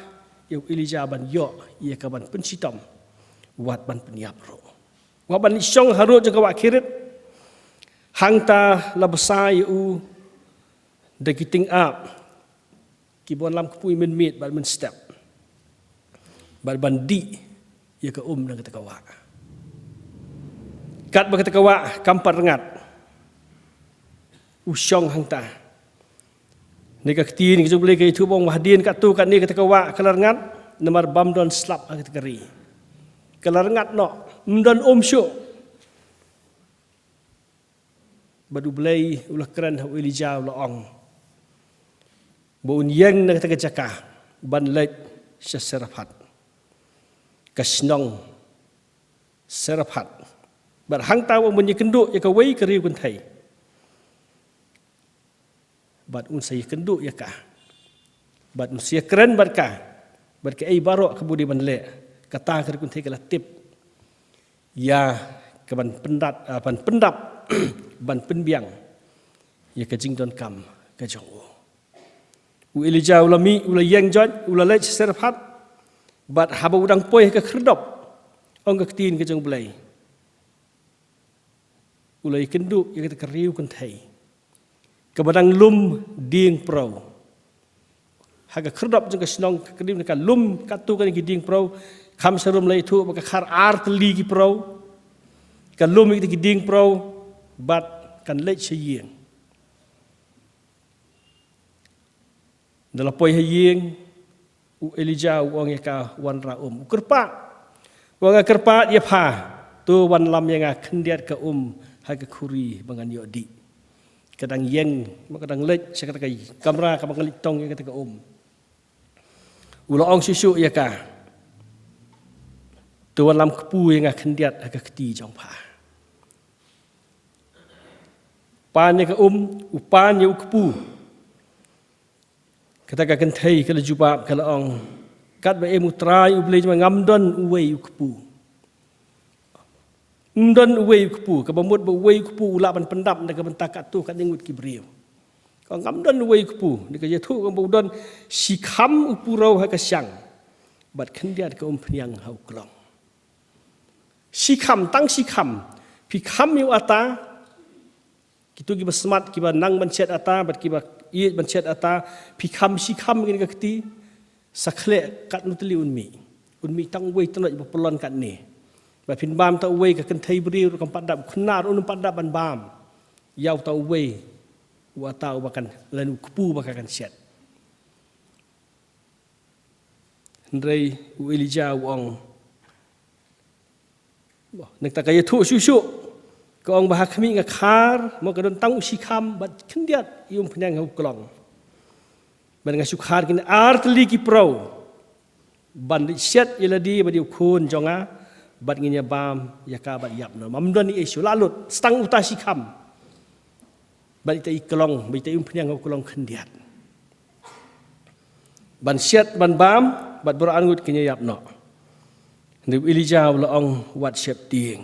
ïa u Elijah ban ïoh ïa ka ban pynshitom, wat ban pynïap ruh. Wat ban leit shong harud jong ka wah Kerith. Hangta la bsa ïa u da ki tyngab kiba wanlam kpu mynmiet bad mynstep, bad ban dih ïa ka um na kata ka wah. Katba kata ka wah kam pat rngat, u shong hangta. Ne ka ktien ka jong U Blei ka ïathuh ba ong, hadien katto katne kata ka wah ka la rngat, namar bym don slap ha kata ka ri. Ka la rngat noh, ym don um shuh. Bad U Blei u la kren ha u Elijah, u la ong ba un ïeng na kata ka jaka ban leit sha Sarephath, ka shnong Sarephath. Bad hangta u ong ban ïakynduh ïa kawei ka riew kynthei. Bad un sa ïakynduh ïa ka, bad un sa ïakren bad ka, bad kaei baroh kaba u dei ban leh. Kata ka riew kynthei ka la tip ïa ka ban pyndap, ah, ban pyndap, ban pynbiang ïa ka jingdonkam ka jong u. U Elijah u la mih, u la ïeng joit, u la leit sha Sarephath. Bad haba u dang poi ha ka khyrdop, ong ka ktien ka jong U Blei, u la ïakynduh ïa kata ka riew kynthei kaba dang lum dieng prau. Ha ka khyrdop jong ka shnong, ka ktien ka lum katto katne ki dieng prau. Kham sharum la ïathuh ba ka khar ar tylli ki prau. Ka lum ïa kita ki dieng prau bad kan leit sha ïing. Ynda la poi ha ïing, u Elijah u ong ïa ka, wanrah um. U kyrpad, u ong, nga kyrpad ïa pha, to wanlam ïa nga khyndiat ka um ha ka khuri ba ngan ïoh dih. Ka dang ïeng, ka dang leit sha kata ka kamra kaba ngan leit tong ïa kata ka um. U la ong shuh shuh ïa ka, to wanlam kpu ïa nga khyndiat ha ka kti jong pha. Pan ïa ka um, u pan ïa u kpu. Kata ka kynthei ka la jubab, ka la ong, katba em U Trai U Blei jong nga, ngam don uwei u kpu. Ym don uwei u kpu. Kaba mut ba uwei u kpu u lah ban pyndap na ka bynta katto katne ngut ki briew. Ka ong, ngam don uwei u kpu. Dei ka ïathuh ka ong ba u don shi kham u purau ha ka shiang, bad khyndiat ka umphniang ha u klong. Shi kham, tang shi kham. Phi kham ïa u ata. Kito kiba smat, kiba nang ban shet ata bad kiba ïeit ban shet ata, phi kham shi kham ïa kane ka kti. Sa khleh katno tylli un mih. Un mih tang uwei tnat ba pyllun katne. Ba phin bam tang uwei, ka kynthei briew ruh kam pat dap, u khynnah ruh um pat dap ban bam ïa uta uwei u ata uba kan, lane u kpu ba ka kan shet. Hynrei u Elijah u ong, nangta ka ïathuh shuh shuh, ka ong ba ha khmih nga khar, mo, ka don tang u shi kham bad khyndiat ïa umphniang ha u klong. Bad nga shu khar kine ar tylli ki prau ban leit shet ïa lade bad ïa u khun jong nga, bad ngin ïa bam ïa ka bad ïap noh. Ym don ei ei shuh, la lut, sa tang uta shi kham bad ita i klong, bad ita i umphniang ha u klong khyndiat. Ban shet, ban bam, bad baroh arngut kin ïa ïap noh. Hynrei u Elijah u la ong, wat sheptieng.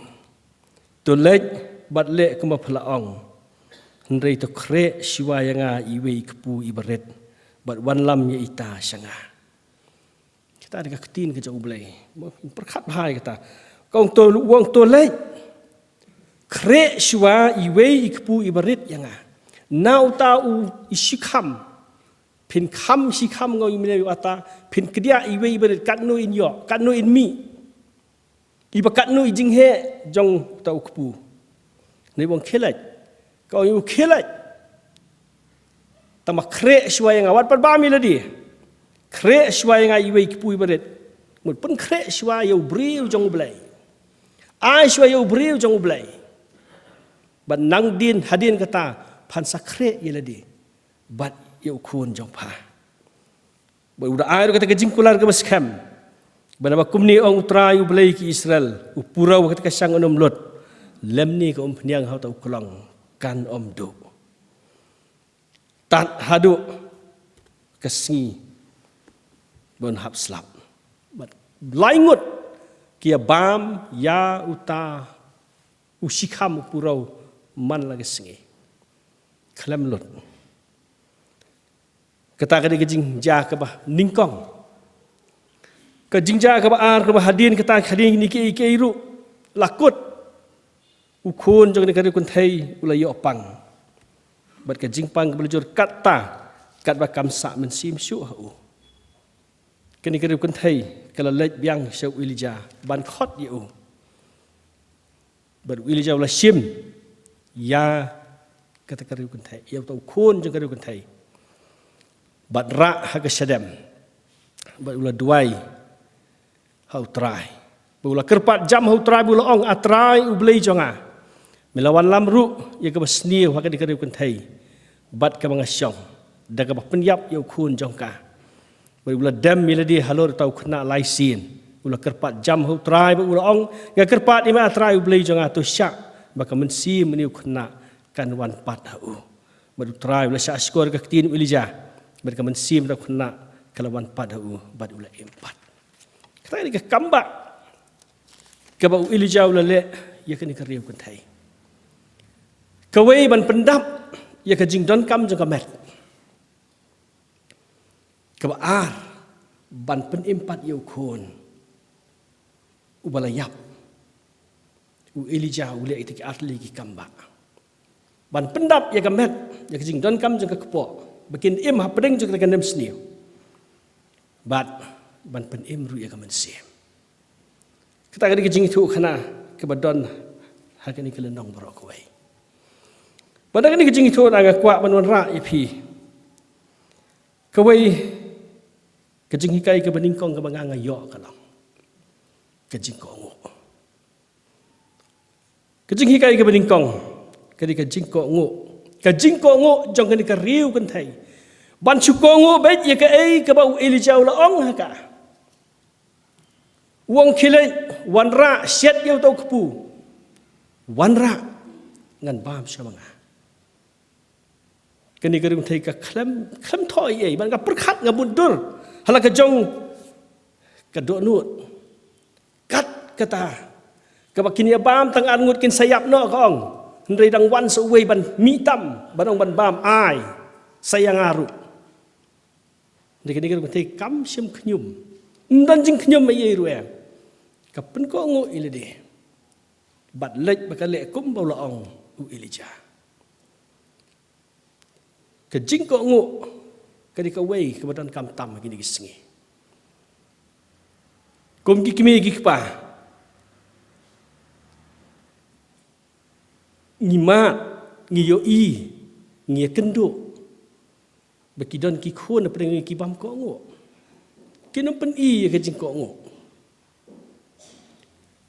To leit bad leh kumba pha la ong. Hynrei to khreh shuwa ïa nga iwei i kpu iba rit, bad wanlam ïa ita sha nga. Kata dei ka ktien ka jong U Blei. Pyrkhat bha ïa kata. Ka ong to, u ong to leit. Khreh shuwa iwei i kpu iba rit ïa nga. Na uta u i shi kham. Phin kham shi kham nga u ïa u mynne u ata, phin kdiah iwei i barit, katno in ïoh, katno in mih. Iba katno i jingheh jong uta u kpu. Neiba u ong khie leit. Ka ong ïa u khie leit. Tang ba khreh shuwa ïa nga, wat pat bam ïa lade. Khreh shuwa ïa nga iwei i kpu i barit. Mut pynkhreh shuwa ïa u briew jong U Blei. Ai shuwa ïa u briew jong U Blei. Bad nangdien hadien kata phan sa khreh ïa lade bad ïa u khun jong pha. Bad u da ai ruh kata ka jingkular kaba skhem. Bad naba kumne ong U Trai U Blei ki Israel, u pura wa kata ka shang un ym lut, lymne ka umphniang ha uta u klong kan ym duh. Tad haduh ka sngi ba un hap slap. Bad lai ngut ki ïa bam ïa uta u shikham u pura man la ka sngi. Khlem lut. Kata ka dei ka jingjia kaba nyngkong. Ka jingjia kaba ar kaba hadien kata, hadien kine kiei kiei ruh, la kut u khun jong kane ka riewkynthei u la ïoh pang. Bad ka jingpang kaba la jur katta, katba kam sah mynsiem shuh ha u. Kane ka riewkynthei ka la leit biang sha u Elijah ban khot ïa u. Bad u Elijah u la shim ïa kata ka riewkynthei, ïa uta u khun jong ka riewkynthei, bad rah ha ka shadem. Bad u la duwai ha U Trai. Bad u la kyrpad jam ha U Trai, bad u la ong, A Trai U Blei jong nga, me la wanlam ruh ïa kaba sniew ha kane ka riewkynthei bad kaba nga shong, da kaba pynïap ïa u khun jong ka. Bad u la dem ïa lade halor uta u khynnah lai sien. U la kyrpad jam ha U Trai bad u la ong, nga kyrpad ïa me A Trai U Blei jong nga, to shah ba ka mynsiem une u khynnah kan wan pat ha u. Bad U Trai u la shah shkor ka ktien u Elijah, bad ka mynsiem uta u khynnah ka la wan pat ha u bad u la im pat. Kata ka dei ka kambah kaba u Elijah u la leh ïa kane ka riewkynthei. Kawei, ban pyndap ïa ka jingdonkam jong ka met. Kaba ar, ban pynim pat ïa u khun uba la ïap. U Elijah u leh ïa kita ki artylli ki kambah. Ban pyndap ïa ka met, ïa ka jingdonkam jong ka kpoh, ba kin im hapdeng jong kata ka nemsniew. Bad ban pynim ruh ïa ka mynsiem. Kata ka dei ka jingïathuhkhana kaba don ha kane ka lynnong baroh kawei. Bad ha kane ka jingïathuhkhana nga kwah ban wanrah ïa phi kawei ka jinghikai kaba nyngkong kaba nga, nga ïoh ka long ka jingkohnguh. Ka jinghikai kaba nyngkong ka dei ka jingkohnguh. Ka jingkohnguh jong kane ka riewkynthei. Ban shu kohnguh beit ïa kaei kaba u Elijah u la ong ha ka. U ong khie leit, wanrah, shet ïa uta u kpu. Wanrah, ngan bam sha ma nga. Kane ka riewkynthei ka khlem, khlem thoh ei ei, ban ka pyrkhat, nga mutdur ha la ka jong ka dohnud. Kat kata, kaba kin ïa bam tang ar ngut kin sa ïap noh ka ong. Hynrei dang wan sa uwei ban mih tam, ban ong ban bam, ai, sa ïa nga ruh. Hynrei kane ka riewkynthei kam shym khñium. Ym don jingkhñium ei ei ruh em. Ka pynkohnguh ïa lade. Bad leit ba ka leh kumba u la ong u Elijah. Ka jingkohnguh ka dei kawei kaba donkam tam ha kine ki sngi. Kum ki kmie ki kpa, ngi mad, ngi ïohi, ngi ïakynduh ba ki don ki khun hapdeng ngi ki bym kohnguh. Kin ym pyni ïa ka jingkohnguh.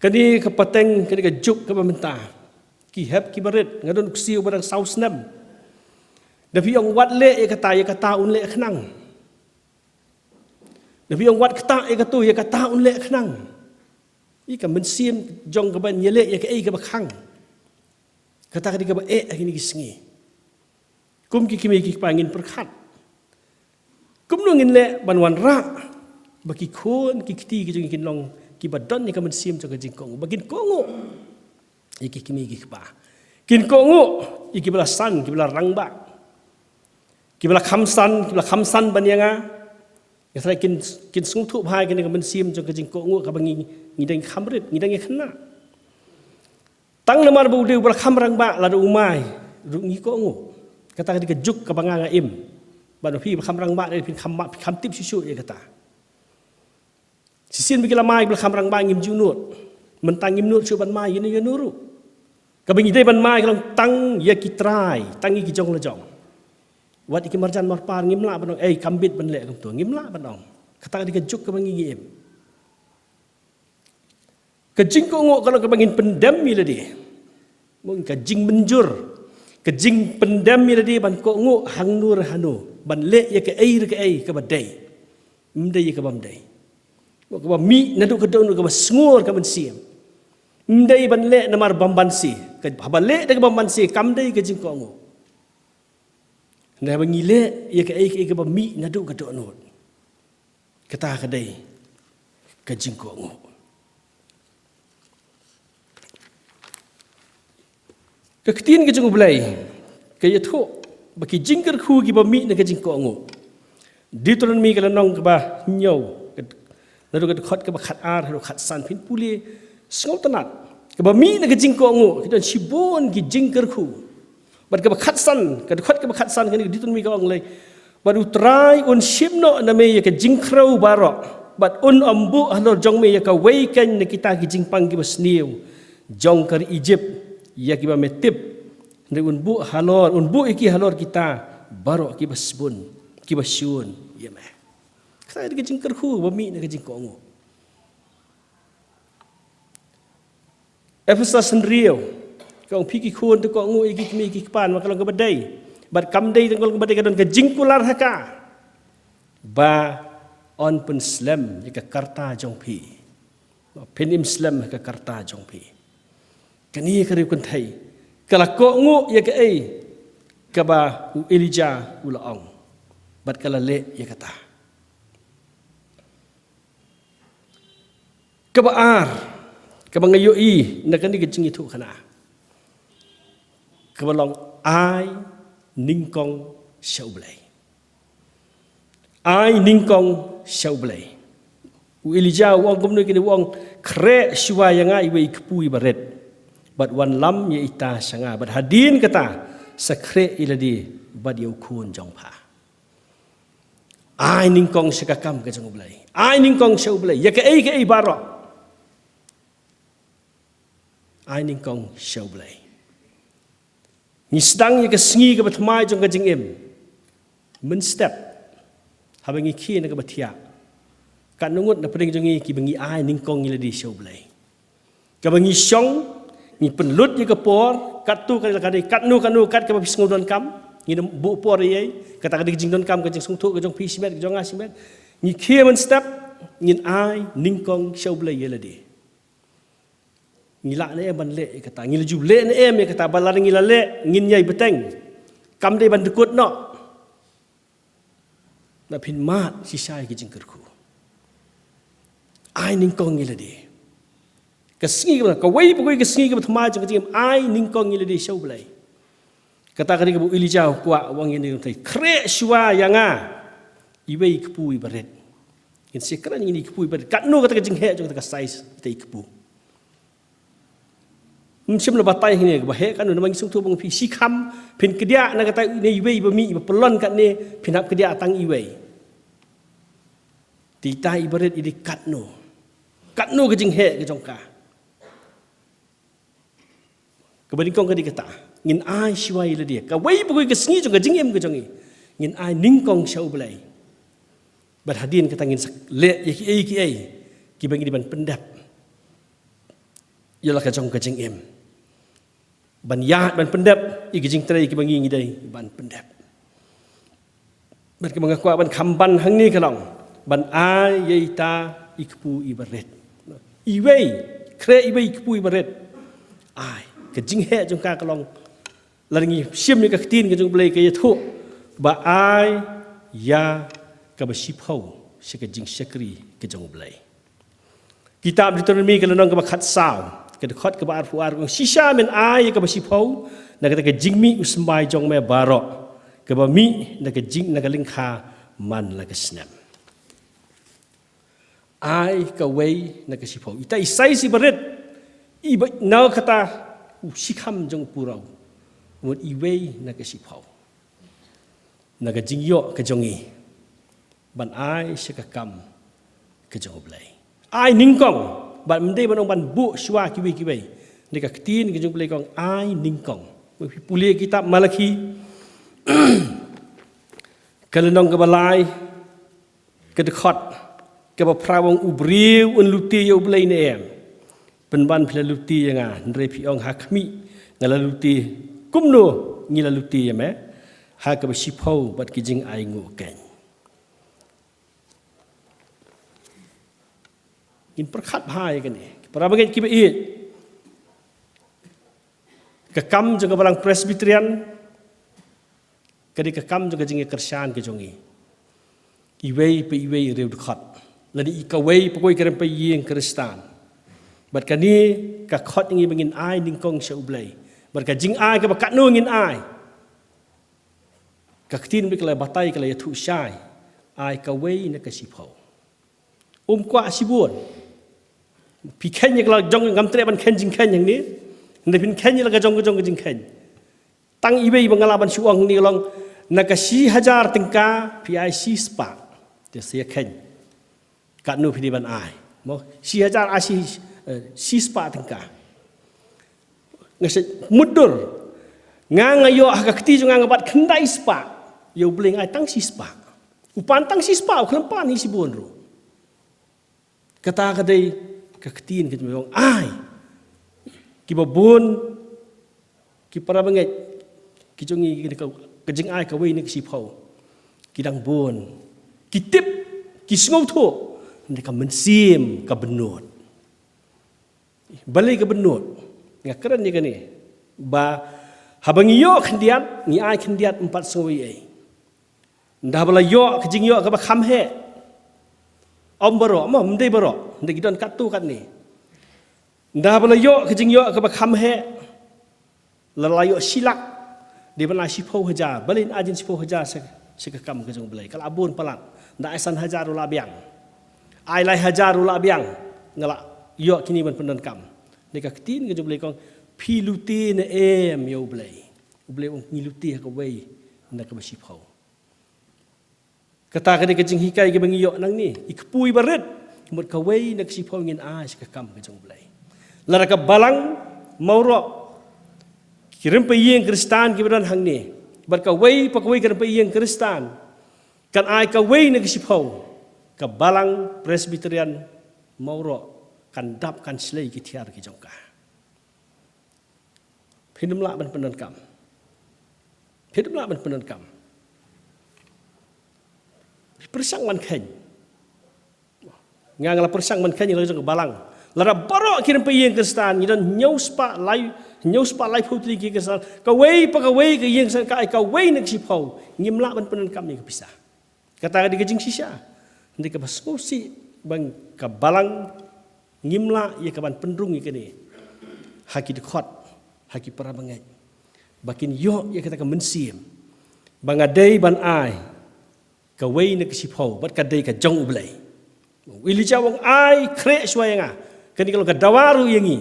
Kane ka pateng, kane ka juk kaba mynta, ki hep ki barit, nga don u ksiew ba dang saw snem. Da phi ong wat leh ïa kata, ïa kata un leh khnang. Da phi ong wat ktah ïa katu, ïa kata un leh khnang. Ïa ka mynsiem jong ka ban ïaleh ïa kaei kaba khang. Kata ka dei kaba eh ha kine ki sngi. Kum ki kmie ki kpa, ngin pyrkhat kumno ngin leh ban wanrah ba ki khun ki kti ki jong ngi kin long kiba don ïa ka mynsiem jong ka jingkohnguh, ba kin kohnguh ïa ki kmie ki kpa. Kin kohnguh ïa kiba la san, kiba la rangbah, kiba la kham san, kiba la kham san ban ïa nga. Nga tharai kin, kin sngewthuh bha ïa kane ka mynsiem jong ka jingkohnguh kaba ngi, ngi dang kham rit, ngi dang ïakhynnah. Tang namar ba u dei uba la kham rangbah, lada u mai ruh ngi kohnguh. Kata ka dei ka juk kaba nga, nga im. Bad phi ba kham rangbah, phin kham, phin kham tip shuh shuh ïa kata. Shisien ba ki la mai, ba la kham rangbah, ngim ju nud. Mynta ngim nud shuh ban mai ïano ïano ruh. Kaba ngi dei ban mai ka long tang ïa ki trai, tang ïa ki jong la jong. Wat ïa ki marjan marpar ngim lah ban ong, ei, kam bit ban leh kumto, ngim lah ban ong. Kata ka dei ka juk kaba ngi ngi im. Ka jingkohnguh ka long kaba ngin pyndem ïa lade. Mung ka jingmynjur. Ka jingpyndem ïa lade ban kohnguh hangno re hano. Ban leh ïa kaei re kaei kaba dei. Ym dei ïa kaba ym dei. Kaba mih naduh ka dohnud, kaba sngur ka mynsiem. Ym dei ban leh namar bym banse. Ka, haba leh da kaba bym banse, kam dei ka jingkohnguh. Hynrei haba ngi leh ïa kaei kaei kaba mih naduh ka dohnud, kata ka dei ka jingkohnguh. Ka ktien ka jong U Blei ka ïathuh ba ki jingkyrkhu kiba mih na ka jingkohnguh. Deuteronomi ka lynnong kaba hynñiew, naduh ka dkhot kaba khatar haduh khatsan, phin pule sngewtynnat. Kaba mih na ka jingkohnguh ki don shibun ki jingkyrkhu. Bad kaba khatsan, ka dkhot kaba khatsan kane ka Deuteronomi ka ong lei: Bad U Trai un shim noh na me ïa ka jingkhrew baroh, bad un ym buh halor jong me ïa kawei keiñ na kita ki jingpang kiba sniew jong ka ri Ijipt, ïa kiba me tip. Hynrei un buh halor, un buh ïa ki halor kita baroh kiba sbun, kiba shun ïa me. Kata ka dei ka jingkyrkhu ba mih na ka jingkohnguh. Ephesus hynriew ka ong, phi ki khun, to kohnguh ïa ki kmie ki kpa namar ka long kaba dei. Bad kam dei tang ka long kaba dei, ka don ka jingkular ha ka ba yn pynslem ïa ka karta jong phi. Phin ym slem ha ka karta jong phi. Kane ka riewkynthei ka la kohnguh ïa kaei kaba u Elijah u la ong, bad ka la leh ïa kata. Kaba ar kaba nga ïohi na kane ka jingïathuhkhana kaba long ai nyngkong sha U Blei. Ai nyngkong sha U Blei. U Elijah u ong kumno kine, u ong, khreh shuwa ïa nga iwei i kpu iba rit, bad wanlam ïa ita sha nga, bad hadien kata sa khreh ïa lade bad ïa u khun jong pha. Ai nyngkong sha ka kam ka jong U Blei. Ai nyngkong sha U Blei ïa kaei kaei baroh. Ai nyngkong sha U Blei. Ngi sdang ïa ka sngi kaba thymmai jong ka jingim mynstep haba ngi khie na kaba thiah. Katno ngut na pdeng jong ngi kiba ngi ai nyngkong ïa lade sha U Blei? Kaba ngi shong, ngi pynlut ïa ka por, katto katne, katno katno kat kaba phi sngew donkam, ngin ym buh por ïa ei. Kata ka dei ka jingdonkam, ka jingsngewthuh ka jong phi shimet, ka jong nga shimet. Ngi khie mynstep, ngin ai nyngkong sha U Blei ïa lade. Ngi lah ne em ban leh ïa kata? Ngi la ju leh ne em ïa kata? Ba lada ngi la leh, ngin ïai bteng. Kam dei ban dkut noh. Naba phin mad shisha ïa ki jingkyrkhu. Ai nyngkong ïa lade. Ka sngi kaba, kawei pa kawei ka sngi kaba thymmai jong ka jingim, ai nyngkong ïa lade sha U Blei. Kata ka dei kaba u Elijah u kwah, u ong ïa kane ka kynthei, khreh shuwa ïa nga iwei i kpu iba rit. Ngin sa kren ïa kine i kpu iba rit. Katno kata ka jingheh jong kata ka size ita i kpu. Ym shym la batai hangne kaba heh katno, namar ngi sngewthuh ba ngi, phi shikham, phin kdiah na kata ne iwei iba mih, iba pyllun katne, phin hap kdiah tang iwei. Te ita iba rit i dei katno? Katno ka jingheh ka jong ka? Kaba nyngkong ka dei kata, ngin ai shuwa ïa lade. Kawei pa kawei ka sngi jong ka jingim ka jong ngi, ngin ai nyngkong sha U Blei. Bad hadien kata ngin sa leh ïa kiei kiei kiba ngi dei ban pyndep ïa la ka jong ka jingim. Ban ïaid ban pyndep ïa ki jingtrei kiba ngi ngi dei ban pyndep. Bad kaba nga kwah ban kham ban hangne ka long ban ai ïa ita i kpu iba rit. Iwei, khreh iwei i kpu iba rit. Ai, ka jingheh jong ka ka long, lada ngi shim ïa ka ktien ka jong U Blei, ka ïathuh ba ai ïa kaba shiphew sha ka jingshakri ka jong U Blei. Kitab Deuteronomi ka lynnong kaba khatsaw, ka dkhot kaba arphew ar, ka ong, shisha men ai ïa kaba shiphew na kata ka jingmih u symbai jong me baroh, kaba mih na ka jing, na ka lyngkha man la ka snem. Ai kawei na ka shiphew. Ita i size iba rit, iba, na kata u shikham jong u puraw, mut iwei na ka shiphew. na ka jingïoh ka jong ngi ban ai sha ka kam ka jong U Blei. Ai nyngkong, bad ym dei ban ong ban buh shuwa kiwei kiwei. Dei ka ktien ka jong U Blei ka ong ai nyngkong. Pule kitab Malaki, ka lynnong kaba lai, ka dkhot kaba phra, u ong, u briew un lute ïa U Blei ne em? Pynban phi la lute ïa nga, hynrei phi ong ha khmih, nga la lute. Kumno ngi la lute ïa me? Ha kaba shiphew bad ki jingai nguh keiñ. Ngin pyrkhat bha ïa kane, ki para bangeit kiba ïeit. Ka kam jong ka Balang Presbyterian ka dei ka kam jong ka jingïakyrshan ka jong ngi. Iwei pa iwei i riew dkhot, lane i kawei pa kawei ka rympei ïing Khristan. Bad kane ka khot ïa ngi ba ngin ai nyngkong sha U Blei. Bad ka jingai kaba katno ngin ai, ka ktien ba ka la batai, ka la ïathuh shai: ai kawei na ka shiphew. Um kwah shibun. Phi kheiñ ïa ka la jong, ngam treh ban kheiñ jingkheiñ hangne. Hynrei phin kheiñ ïa la ka jong ka jong ka jingkheiñ. Tang iwei ba nga lah ban shu ong hangne ka long, na ka shi hajar tyngka phi ai shi spah. Te sa ïa kheiñ katno phi dei ban ai. Mo, shi hajar ai shi, eh, shi spah tyngka. Nga sa mutdur. Nga, nga ïoh ha ka kti jong nga, nga bat khyndai spah. Ïa U Blei nga ai tang shi spah. U pan tang shi spah, u khlem pan hi shibun ruh. Kata ka dei ka ktien ka jong ngi, ai. Kiba bun ki para bangeit ki jong ngi, ka, ka jingai kawei na ka shiphew, ki dang bun. Ki tip, ki sngewthuh, hynrei ka mynsiem ka bynnud. Balei ka bynnud? Nga kren ïa kane ba haba ngi ïoh khyndiat, ngi ai khyndiat, ym pat sngew ei ei. Ynda ba la ïoh ka jingïoh kaba kham heh, ym baroh, mo, ym dei baroh, ynda ki don katto katne. Ynda ba la ïoh ka jingïoh kaba kham heh, la, la ïoh shi lak, dei ban ai shiphew hajar, balei yn ai jin shiphew hajar sha, sha ka kam ka jong U Blei? Ka la bun palat. Ynda ai san hajar ruh la biang. Ai lai hajar ruh la biang. Nga la ïoh kine ban pyndonkam. Dei ka ktien ka jong U Blei ka ong, phi lute ne em ïa U Blei? U Blei u ong ngi lute ha kawei na kaba shiphew. Kata ka dei ka jinghikai kaba ngi ïoh nangne. I kpu i barit, mut kawei na ka shiphew ngin ai sha ka kam ka jong U Blei. Lada ka balang Mawroh, ki rympei ïing Khristan kiba don hangne, bad kawei pa kawei ka rympei ïing Khristan kan ai kawei na ka shiphew, ka Balang Presbyterian Mawroh kan dap, kan shlei ki thiar ki jong ka. Phin ym lah ban pyndonkam. Phin ym lah ban pyndonkam. Pyrshang ban kheiñ. Nga, nga la pyrshang ban kheiñ la jong ka balang. Lada baroh ki rympei ïing Khristan ngi don hynñiew spah lai, hynñiew spah laiphew tylli ki Khristan, kawei pa kawei ka ïing Khristan ka ai kawei na ka shiphew, ngim lah ban pyndonkam ïa ka pisa. Kata ka dei ka jingshisha. Hynrei kaba sngewsih ba ka balang ngim lah ïa ka ban pynrung ïa kane ha ki dkhot, ha ki para bangeit, ba kin ïoh ïa kata ka mynsiem ba nga dei ban ai kawei na ka shiphew, bad ka dei ka jong U Blei. U Elijah u ong, ai khreh shuwa ïa nga. Kane ka long ka dawa ruh ïa ngi.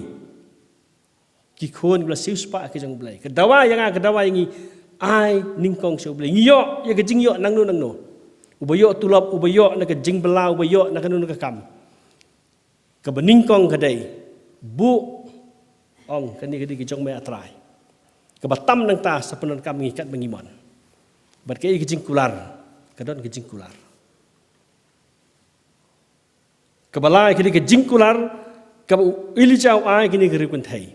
Ki khun kiba la siew spah ki jong U Blei, ka dawa ïa nga, ka dawa ïa ngi, ai nyngkong sha U Blei. Ngi ïoh ïa ka jingïoh nangno nangno. Uba ïoh tulop, uba ïoh na ka jingbylla, uba ïoh na kano kano ka kam. Kaba nyngkong ka dei, buh, ong, kane ka dei ka jong me, A Trai. Kaba tam nangta sa pyndonkam ngi katba ngi mon. Bad kaei ka jingkular? Ka don ka jingkular. Kaba lai ka dei ka jingkular kaba u Elijah u ai kane ka riewkynthei.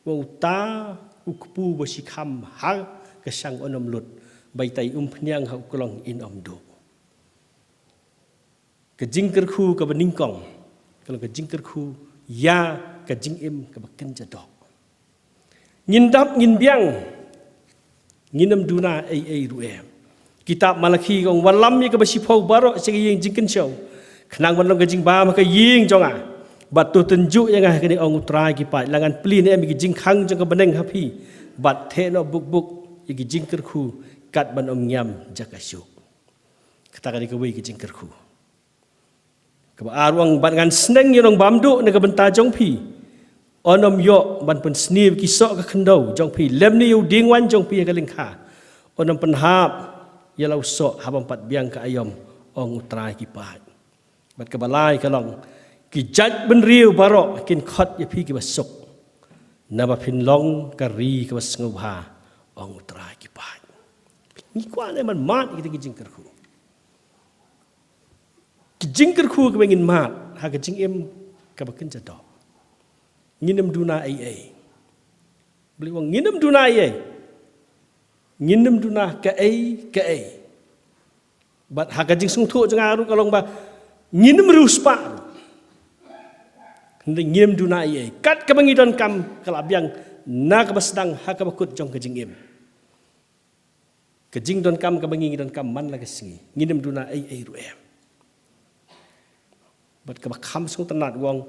U ong, uta u kpu ba shikham ha ka shang un ym lut, bad ita i umphniang ha u klong in ym duh. Ka jingkyrkhu kaba nyngkong ka long ka jingkyrkhu ïa ka jingim kaba kynja doh. Ngin dap, ngin biang, ngin ym duna ei ei ruh em. Kitab Malaki ka ong, wallam ïa kaba shiphew baroh sha ka ïing jingkynshew, khnang ban long ka jingbam ha ka ïing jong nga. Bad to tynjuh ïa nga ha kane, ong U Trai ki paid, la ngan plie ne em ïa ki jingkhang jong ka bneng ha phi, bad theh noh buk buk ïa ki jingkyrkhu kat ban ym ngiam jaka shuh. Kata ka dei kawei ka jingkyrkhu. Kaba ar u ong, bad ngan sneng ïa u nongbamduh na ka bynta jong phi, un ym ïoh ban pynsniew ki soh ka khyndew jong phi, lymne ïa u dieng waiñ jong phi ha ka lyngkha un ym pynhap. ïa la u soh ha bym pat biang ka aïom, ong U Trai ki paid. Bad kaba lai ka long, ki jaitbynriew baroh kin khot ïa phi kiba suk, naba phin long ka ri kaba sngewbha, ong U Trai ki paid. Ngi kwah ne ban mad ïa kita ki jingkyrkhu. Ki jingkyrkhu kiba ngin mad ha ka jingim kaba kynja doh. Ngin ym duna ei ei. Beli wang ngin ym duna ei ei. Ngin ym duna ka ei ka ei. Bad ha ka jingsngewthuh jong nga ruh ka long ba ngin ym riewspah ruh. Hynrei ngin ym duna ei ei. Kat kaba ngi donkam ka la biang na kaba sdang ha kaba kut jong ka jingim. Ka jingdonkam kaba ngi ngi donkam man la ka sngi. Ngin ym duna ei ei ruh em. Bad kaba kham sngewtynnat wang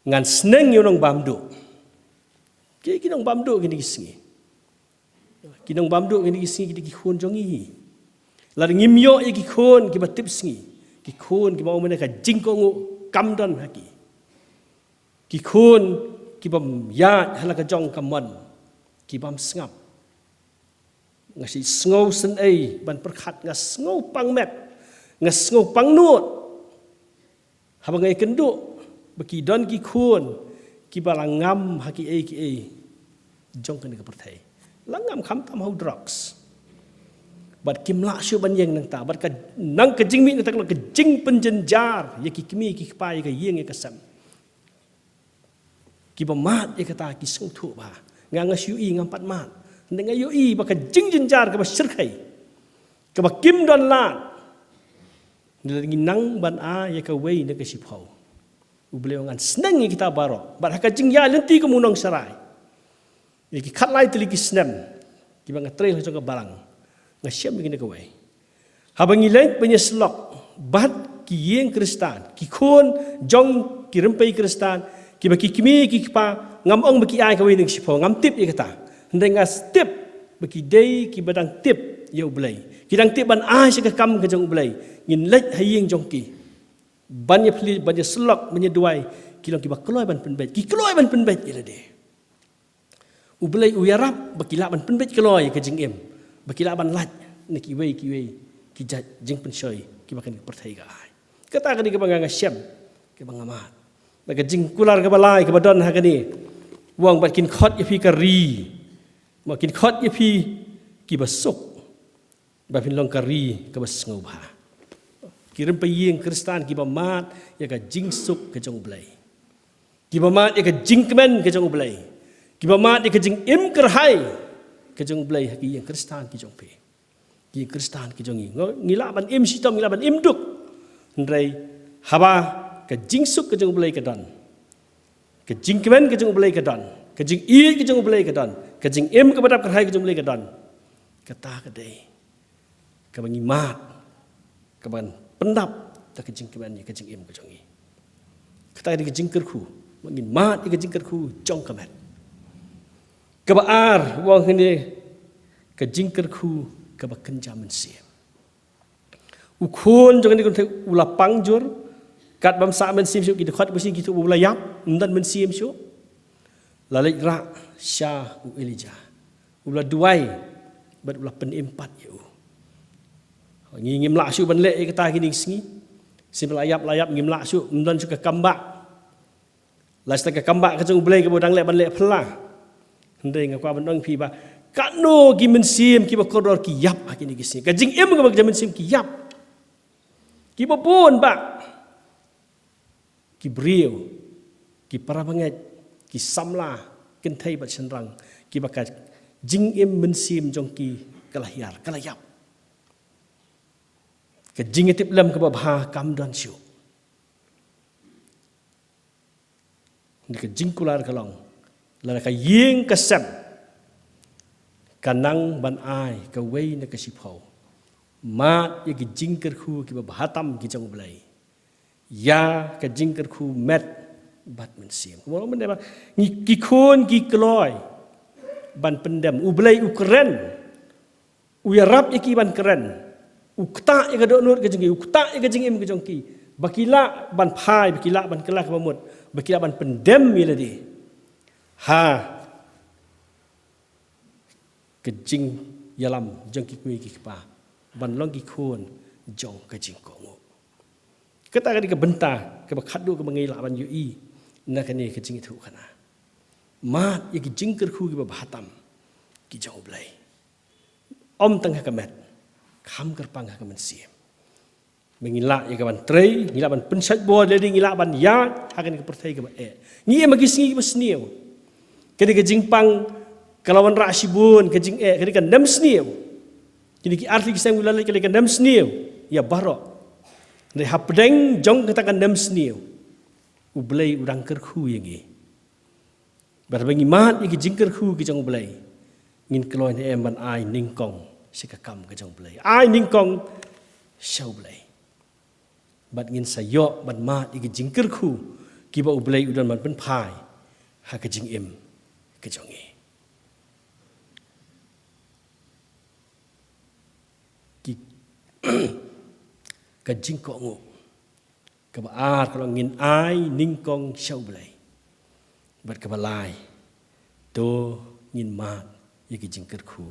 ngan sneng ïa u nongbamduh. Ki, ki nongbamduh kine ki sngi. Ki nongbamduh kine ki sngi ki dei ki khun jong ngi hi. Lada ngim ïoh ïa ki khun kiba tip sngi, ki khun kiba ong mynne ka jingkohnguh kam don ha ki. Ki khun kiba ïaid ha la ka jong ka mon, kibym sngap. Nga shu sngew sngewsynei ban pyrkhat, nga sngew pang met, nga sngew pang nud. Haba nga ïakynduh ba ki don ki khun kiba la ngam ha ki ei ki ei jong kane ka pyrthei. La ngam khamtam ha u drugs. Bad kim lah shuh ban ïeng nangta. Bad ka nang ka jingmih nangta ka long ka jingpynjynjar ïa ki kmie ki kpa, ïa ka ïing ïa ka sem. Kiba mad ïa kata ki sngewthuh ba nga, nga shu ïohi, ngam pat mad. Hynrei nga ïohi ba ka jingjynjar kaba shyrkhei, kaba kim don lad, ngi nang ban ai ïa kawei na ka shiphew. U Blei u ngan sneng ïa kita baroh. Bad ha ka jingïaid lynti kum u nongsharai ïa ki khatlai tylli ki snem kiba nga trei la jong ka balang, nga shem ïa kane kawei. Haba ngi leit ban ïasyllok bad ki ïing Khristan, ki khun jong ki rympei Khristan, kiba ki kmie ki kpa, ngam ong ba ki ai kawei na ka shiphew, ngam tip ïa kata. Hynrei nga tip ba ki dei kiba dang tip ïa U Blei, ki dang tip ban ai sha ka kam ka jong U Blei. Ngin leit ha ïing jong ki ban ïa plie, ban ïasyllok, ban ïa duwai, ki long kiba kloi ban pynbeit, ki kloi ban pynbeit ïa lade. U Blei u ïarap ba ki lah ban pynbeit kloi ka jingim, ba ki lah ban lait na kiwei kiwei ki jait jingpynshoi kiba kane ka pyrthei ka ai. Kata ka dei kaba nga, nga shem, kaba nga mad. Bad ka jingkular kaba lai kaba don ha kane, u ong ba kin khot ïa phi ka ri, ba kin khot ïa phi kiba suk, ba phin long ka ri kaba sngewbha. Ki rympei ïing Khristan kiba mad ïa ka jingsuk ka jong U Blei, kiba mad ïa ka jingkmen ka jong U Blei, kiba mad ïa ka jingim kyrhai ka jong U Blei ha ki ïing Khristan ki jong phi, ki ïing Khristan ki jong ngi. Ngi lah ban im shitom, ngi lah ban im duk. Hynrei haba ka jingsuk ka jong U Blei ka don, ka jingkmen ka jong U Blei ka don, ka jingïeit ka jong U Blei ka don, ka jingim kaba dap kyrhai ka jong U Blei ka don, kata ka dei kaba ngi mad, kaban pyndap da ka jingkmen ïa ka jingim ka jong ngi. Kata ka dei ka jingkyrkhu, ba ngin mad ïa ka jingkyrkhu jong ka met. Kaba ar, u ong hangne, ka jingkyrkhu kaba kynja mynsiem. U khun jong kane ka kynthei u la pang jur, katba ym sah mynsiem shuh, ki dkhot ba shisien ki ïathuh ba u la ïap, ym don mynsiem shuh. La leit rah sha u Elijah. U la duwai bad u la pynim pat ïa u. Ngi ngim lah shuh ban leh ïa kata kine ki sngi. Shisien ba la ïap, la ïap, ngim lah shuh, ym don shuh ka kam bah. Lashai ka kam bah ka jong U Blei kaba u dang leh ban leh phylla. Hynrei nga kwah ban ong ïa phi ba katno ki mynsiem kiba kordor ki ïap ha kine ki sngi. Ka jingim kaba kynja mynsiem ki ïap. Kiba bun bah ki briew, ki parabangeit, ki samla, kynthei bad shynrang, kiba ka jingim mynsiem jong ki ka la hiar, ka la ïap. Ka jingïatiplem kaba bha kam don shuh. Ka jingkular ka long, lada ka ïing ka sem ka nang ban ai kawei na ka shiphew, mad ïa ki jingkyrkhu kiba bha tam ki jong U Blei, ïa ka jingkyrkhu met bad mynsiem. Kumno mynne ba ngi, ki khun ki kloi ban pyndem, U Blei u kren, u ïarap ïa ki ban kren, u ktah ïa ka dohnud ka jong ki, u ktah ïa ka jingim ka jong ki, ba ki lah ban phai, ba ki lah ban kylla kaba mut, ba ki lah ban pyndem ïa lade ha ka jingïalam jong ki kmie ki kpa, ban long ki khun jong ka jingkohnguh. Kata ka dei ka bynta kaba khatduh kaba ngi lah ban ïohi na kane ka jingïathuhkhana. Mad ïa ki jingkyrkhu kiba bha tam ki jong U Blei. Ym tang ha ka met, kham kyrpang ha ka mynsiem. Ba ngi lah ïa ka ban trei, ngi lah ban pynshait bor, lehse ngi lah ban ïaid ha kane ka pyrthei kaba eh. Ngi im ha ki sngi kiba sniew. Kane ka jingpang ka la wanrah shibun ka jingeh, kane ka nemsniew. Kine ki artylli ki snem kiba la leit, kane ka nemsniew ïa baroh. Hynrei hapdeng jong kata ka nemsniew, U Blei u dang kyrkhu ïa ngi. Bad haba ngi mad ïa ki jingkyrkhu ki jong U Blei, ngin kloi ne em ban ai nyngkong sha ka kam ka jong U Blei, ai nyngkong sha U Blei. Bad ngin sa ïoh ban mad ïa ki jingkyrkhu kiba U Blei u don ban pynphai ha ka jingim ka jong ngi. Ki ka jingkohnguh. Kaba ar ka long ngin ai nyngkong sha U Blei. Bad kaba lai, to ngin mad ïa ki jingkyrkhu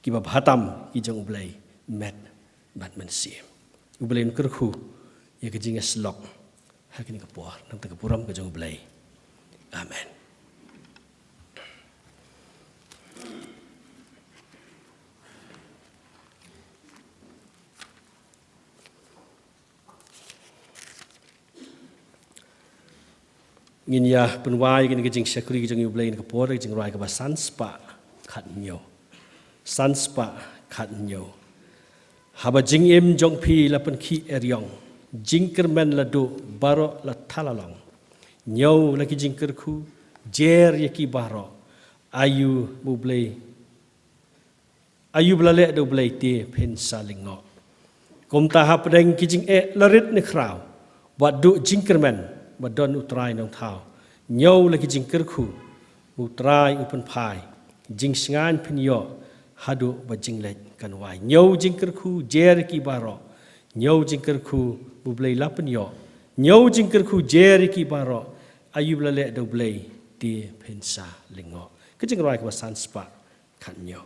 kiba bha tam ki jong U Blei, met bad mynsiem. U Blei un kyrkhu ïa ka jingïasyllok ha kane ka por, na ka bynta ka burom ka jong U Blei. Amen. Ngin ïa pynwai kane ka jingshakri ka jong U Blei na ka por, ka jingrwai kaba san spah khathynñiew. San spah khathynñiew. Haba jingim jong phi la pynkhih eriong, jingkyrmen la duh, baroh la thala long. Ñiew la ki jingkyrkhu, jer ïa ki baroh. Ayu ba U Blei, ayu ba la leh da U Blei te phin sa lyngngoh. Kumta hapdeng ki jingeh la rit ne khraw, wat duh jingkyrmen, ba don U Trai Nongthaw. Ñiew la ki jingkyrkhu, U Trai u pynphai, jingsngewsih phin ïoh, haduh ba jingleit kan wai. Ñiew jingkyrkhu jer ïa ki baroh, ñiew jingkyrkhu U Blei la pynïoh, ñiew jingkyrkhu jer ïa ki baroh, ayu ba la leh da U Blei te phin sa lyngngoh. Ka jingrwai kaba san spah khathynñiew.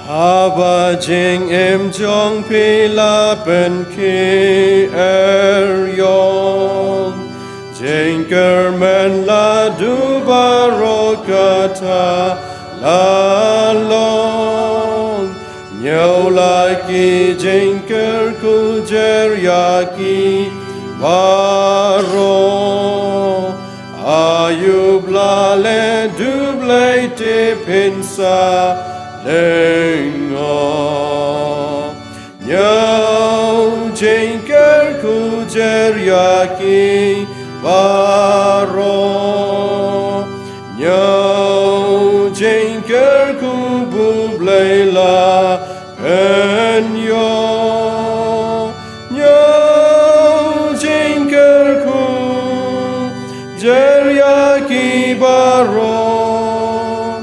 Haba jingim jong phi la pynkhih eriong, jingkyrmen la duh, baroh kata la long. Ñiew la ki jingkyrkhu jer ïa ki baroh, ayu ba la leh da U Blei te phin sa lyngngoh. Ñiew jingkyrkhu jer ïa ki baroh, ñiew jingkyrkhu ba U Blei la pynïoh. Ñiew jingkyrkhu jer ïa ki baroh,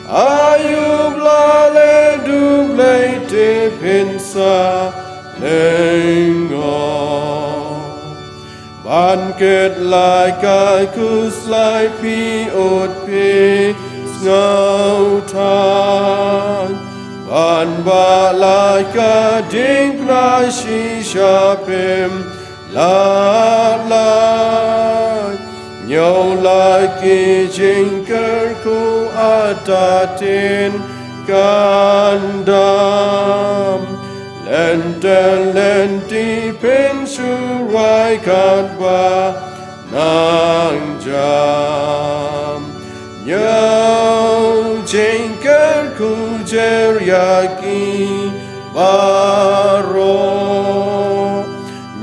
ayu ba la leh da U Blei te phin sa lyngngoh. Ban kit lai ka khuslai phi ud phi sngewthuh, ban bah lai ka diengphna shisha phim lad lad. Ñiew la ki jingkyrkhu ata tien kan dam, lynti lynti phin shu rwai katba nang jam. Ñiew jingkyrkhu jer ïa ki baroh,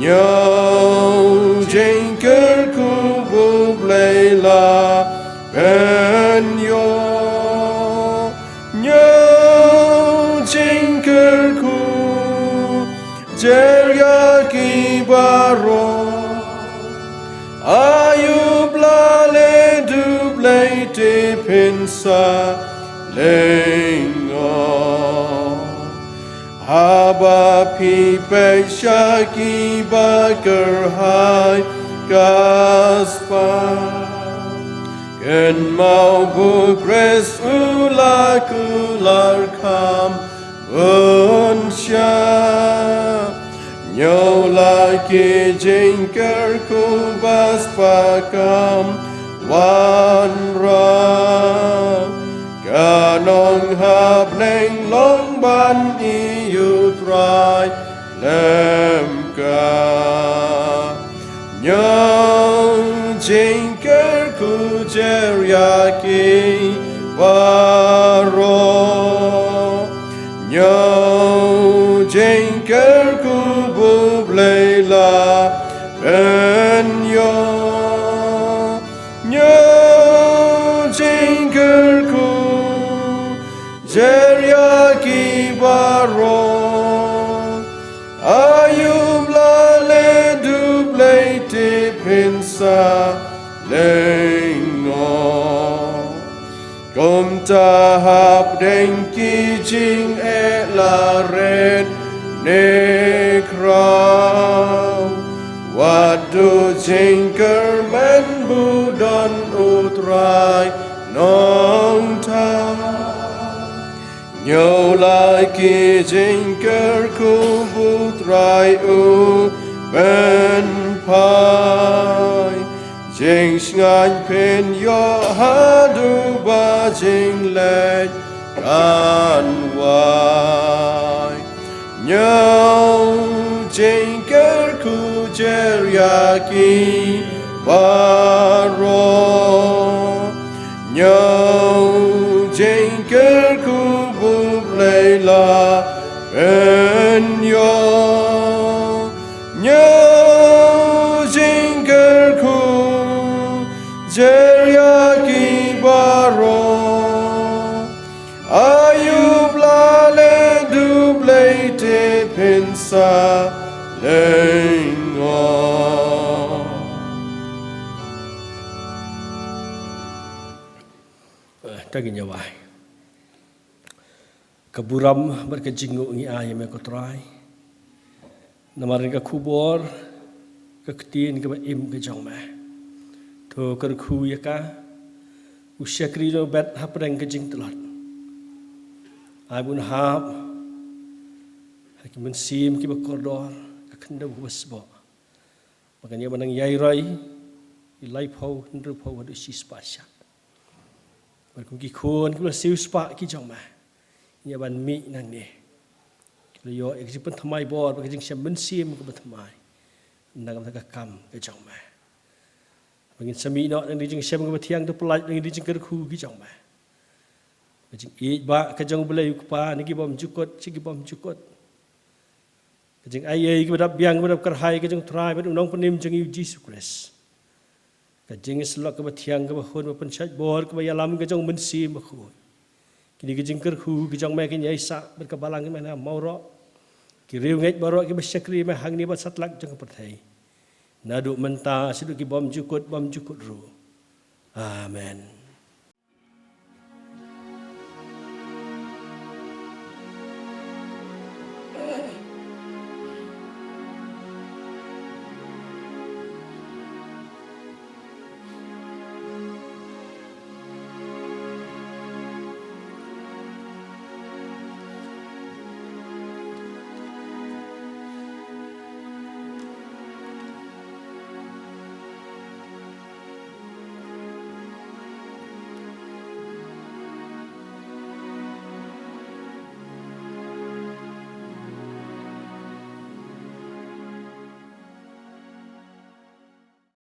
ñiew jingkyrkhu ba U Blei la pynïoh. Ñiew jingkyrkhu jer ïa ki baroh, ayu ba la leh da U Blei te phin sa lyngngoh. Haba phi peit sha kiba kyrhai ka spah, kynmaw ba u Khrist u la kular kham bun sha. Ñiew la ki jingkyrkhu ba spah kam wanrah. Kan ong ha bneng long ban ïohi u Trai lem ka. Ñiew jingkyrkhu jer ïa ki baroh. Ñiew jingkyrkhu ba u Blei la pynïoh. Ñiew jingkyrkhu jer ïa ki baroh. Aïu ba la leh da u Blei te phin sa lyngngoh. Kumta hapdeng ki jingeh la rit ne khraw, wat duh jingkyrmen ba u don u Trai nongthaw. Ñiew la ki jingkyrkhu ba u Trai u pynphai. Jingsngewsih phin ïoh haduh ba jingleit kan wai. Ñiew jingkyrkhu jer ïa ki baroh. Ñiew jingkyrkhu ba u Blei la pynïoh. Ñiew jingkyrkhu jer ïa ki baroh. Aïu ba la leh da u Blei te phin sa lyngngoh. Eh, ta ngin ïa wai. Ka burom bad ka jingnguh ngi ai ïa me ko Trai. Namar ka khubor, ka ktien kaba im ka jong me. To kyrkhu ïa ka, u shakri jong me hapdeng ka jingtlot. Ai ba un hap ha ki mynsiem kiba kordor, ka khyndew kaba sboh. Ba kan ïa ban nang ïai roi ïa laiphew, hynriewphew haduh shispah shad. Bad kum ki khun kiba la siewspah ki jong me, ngi ïa ban mih nangne. Ki la ïoh ïa ka jingpynthymmai bor bad ka jingshem mynsiem kaba thymmai na ka bynta ka kam ka jong me. Ba ngin sa mih noh na ka jingshem kaba thiang, to pyllait na ka jingkyrkhu ki jong me. Ka jingïeit ba ka jong u Blei u Kpa na ki bymjukut sha ki bymjukut. Ka jingaiei kaba dap biang kaba dap kyrhai ka jong u Trai bad u Nongpynim jong ngi u Jisu Khrist. Ka jingïasyllok kaba thiang kaba hun ba pynshait bor kaba ïalam ka jong u Mynsiem Bakhuid. Kine ki jingkyrkhu ki jong me kin ïai sah bad ka balang ka me na Mawroh, ki riewngeit baroh kiba shakri me hangne bad satlak jong ka pyrthei. Naduh mynta shaduh ki bymjukut bymjukut ruh. Amen.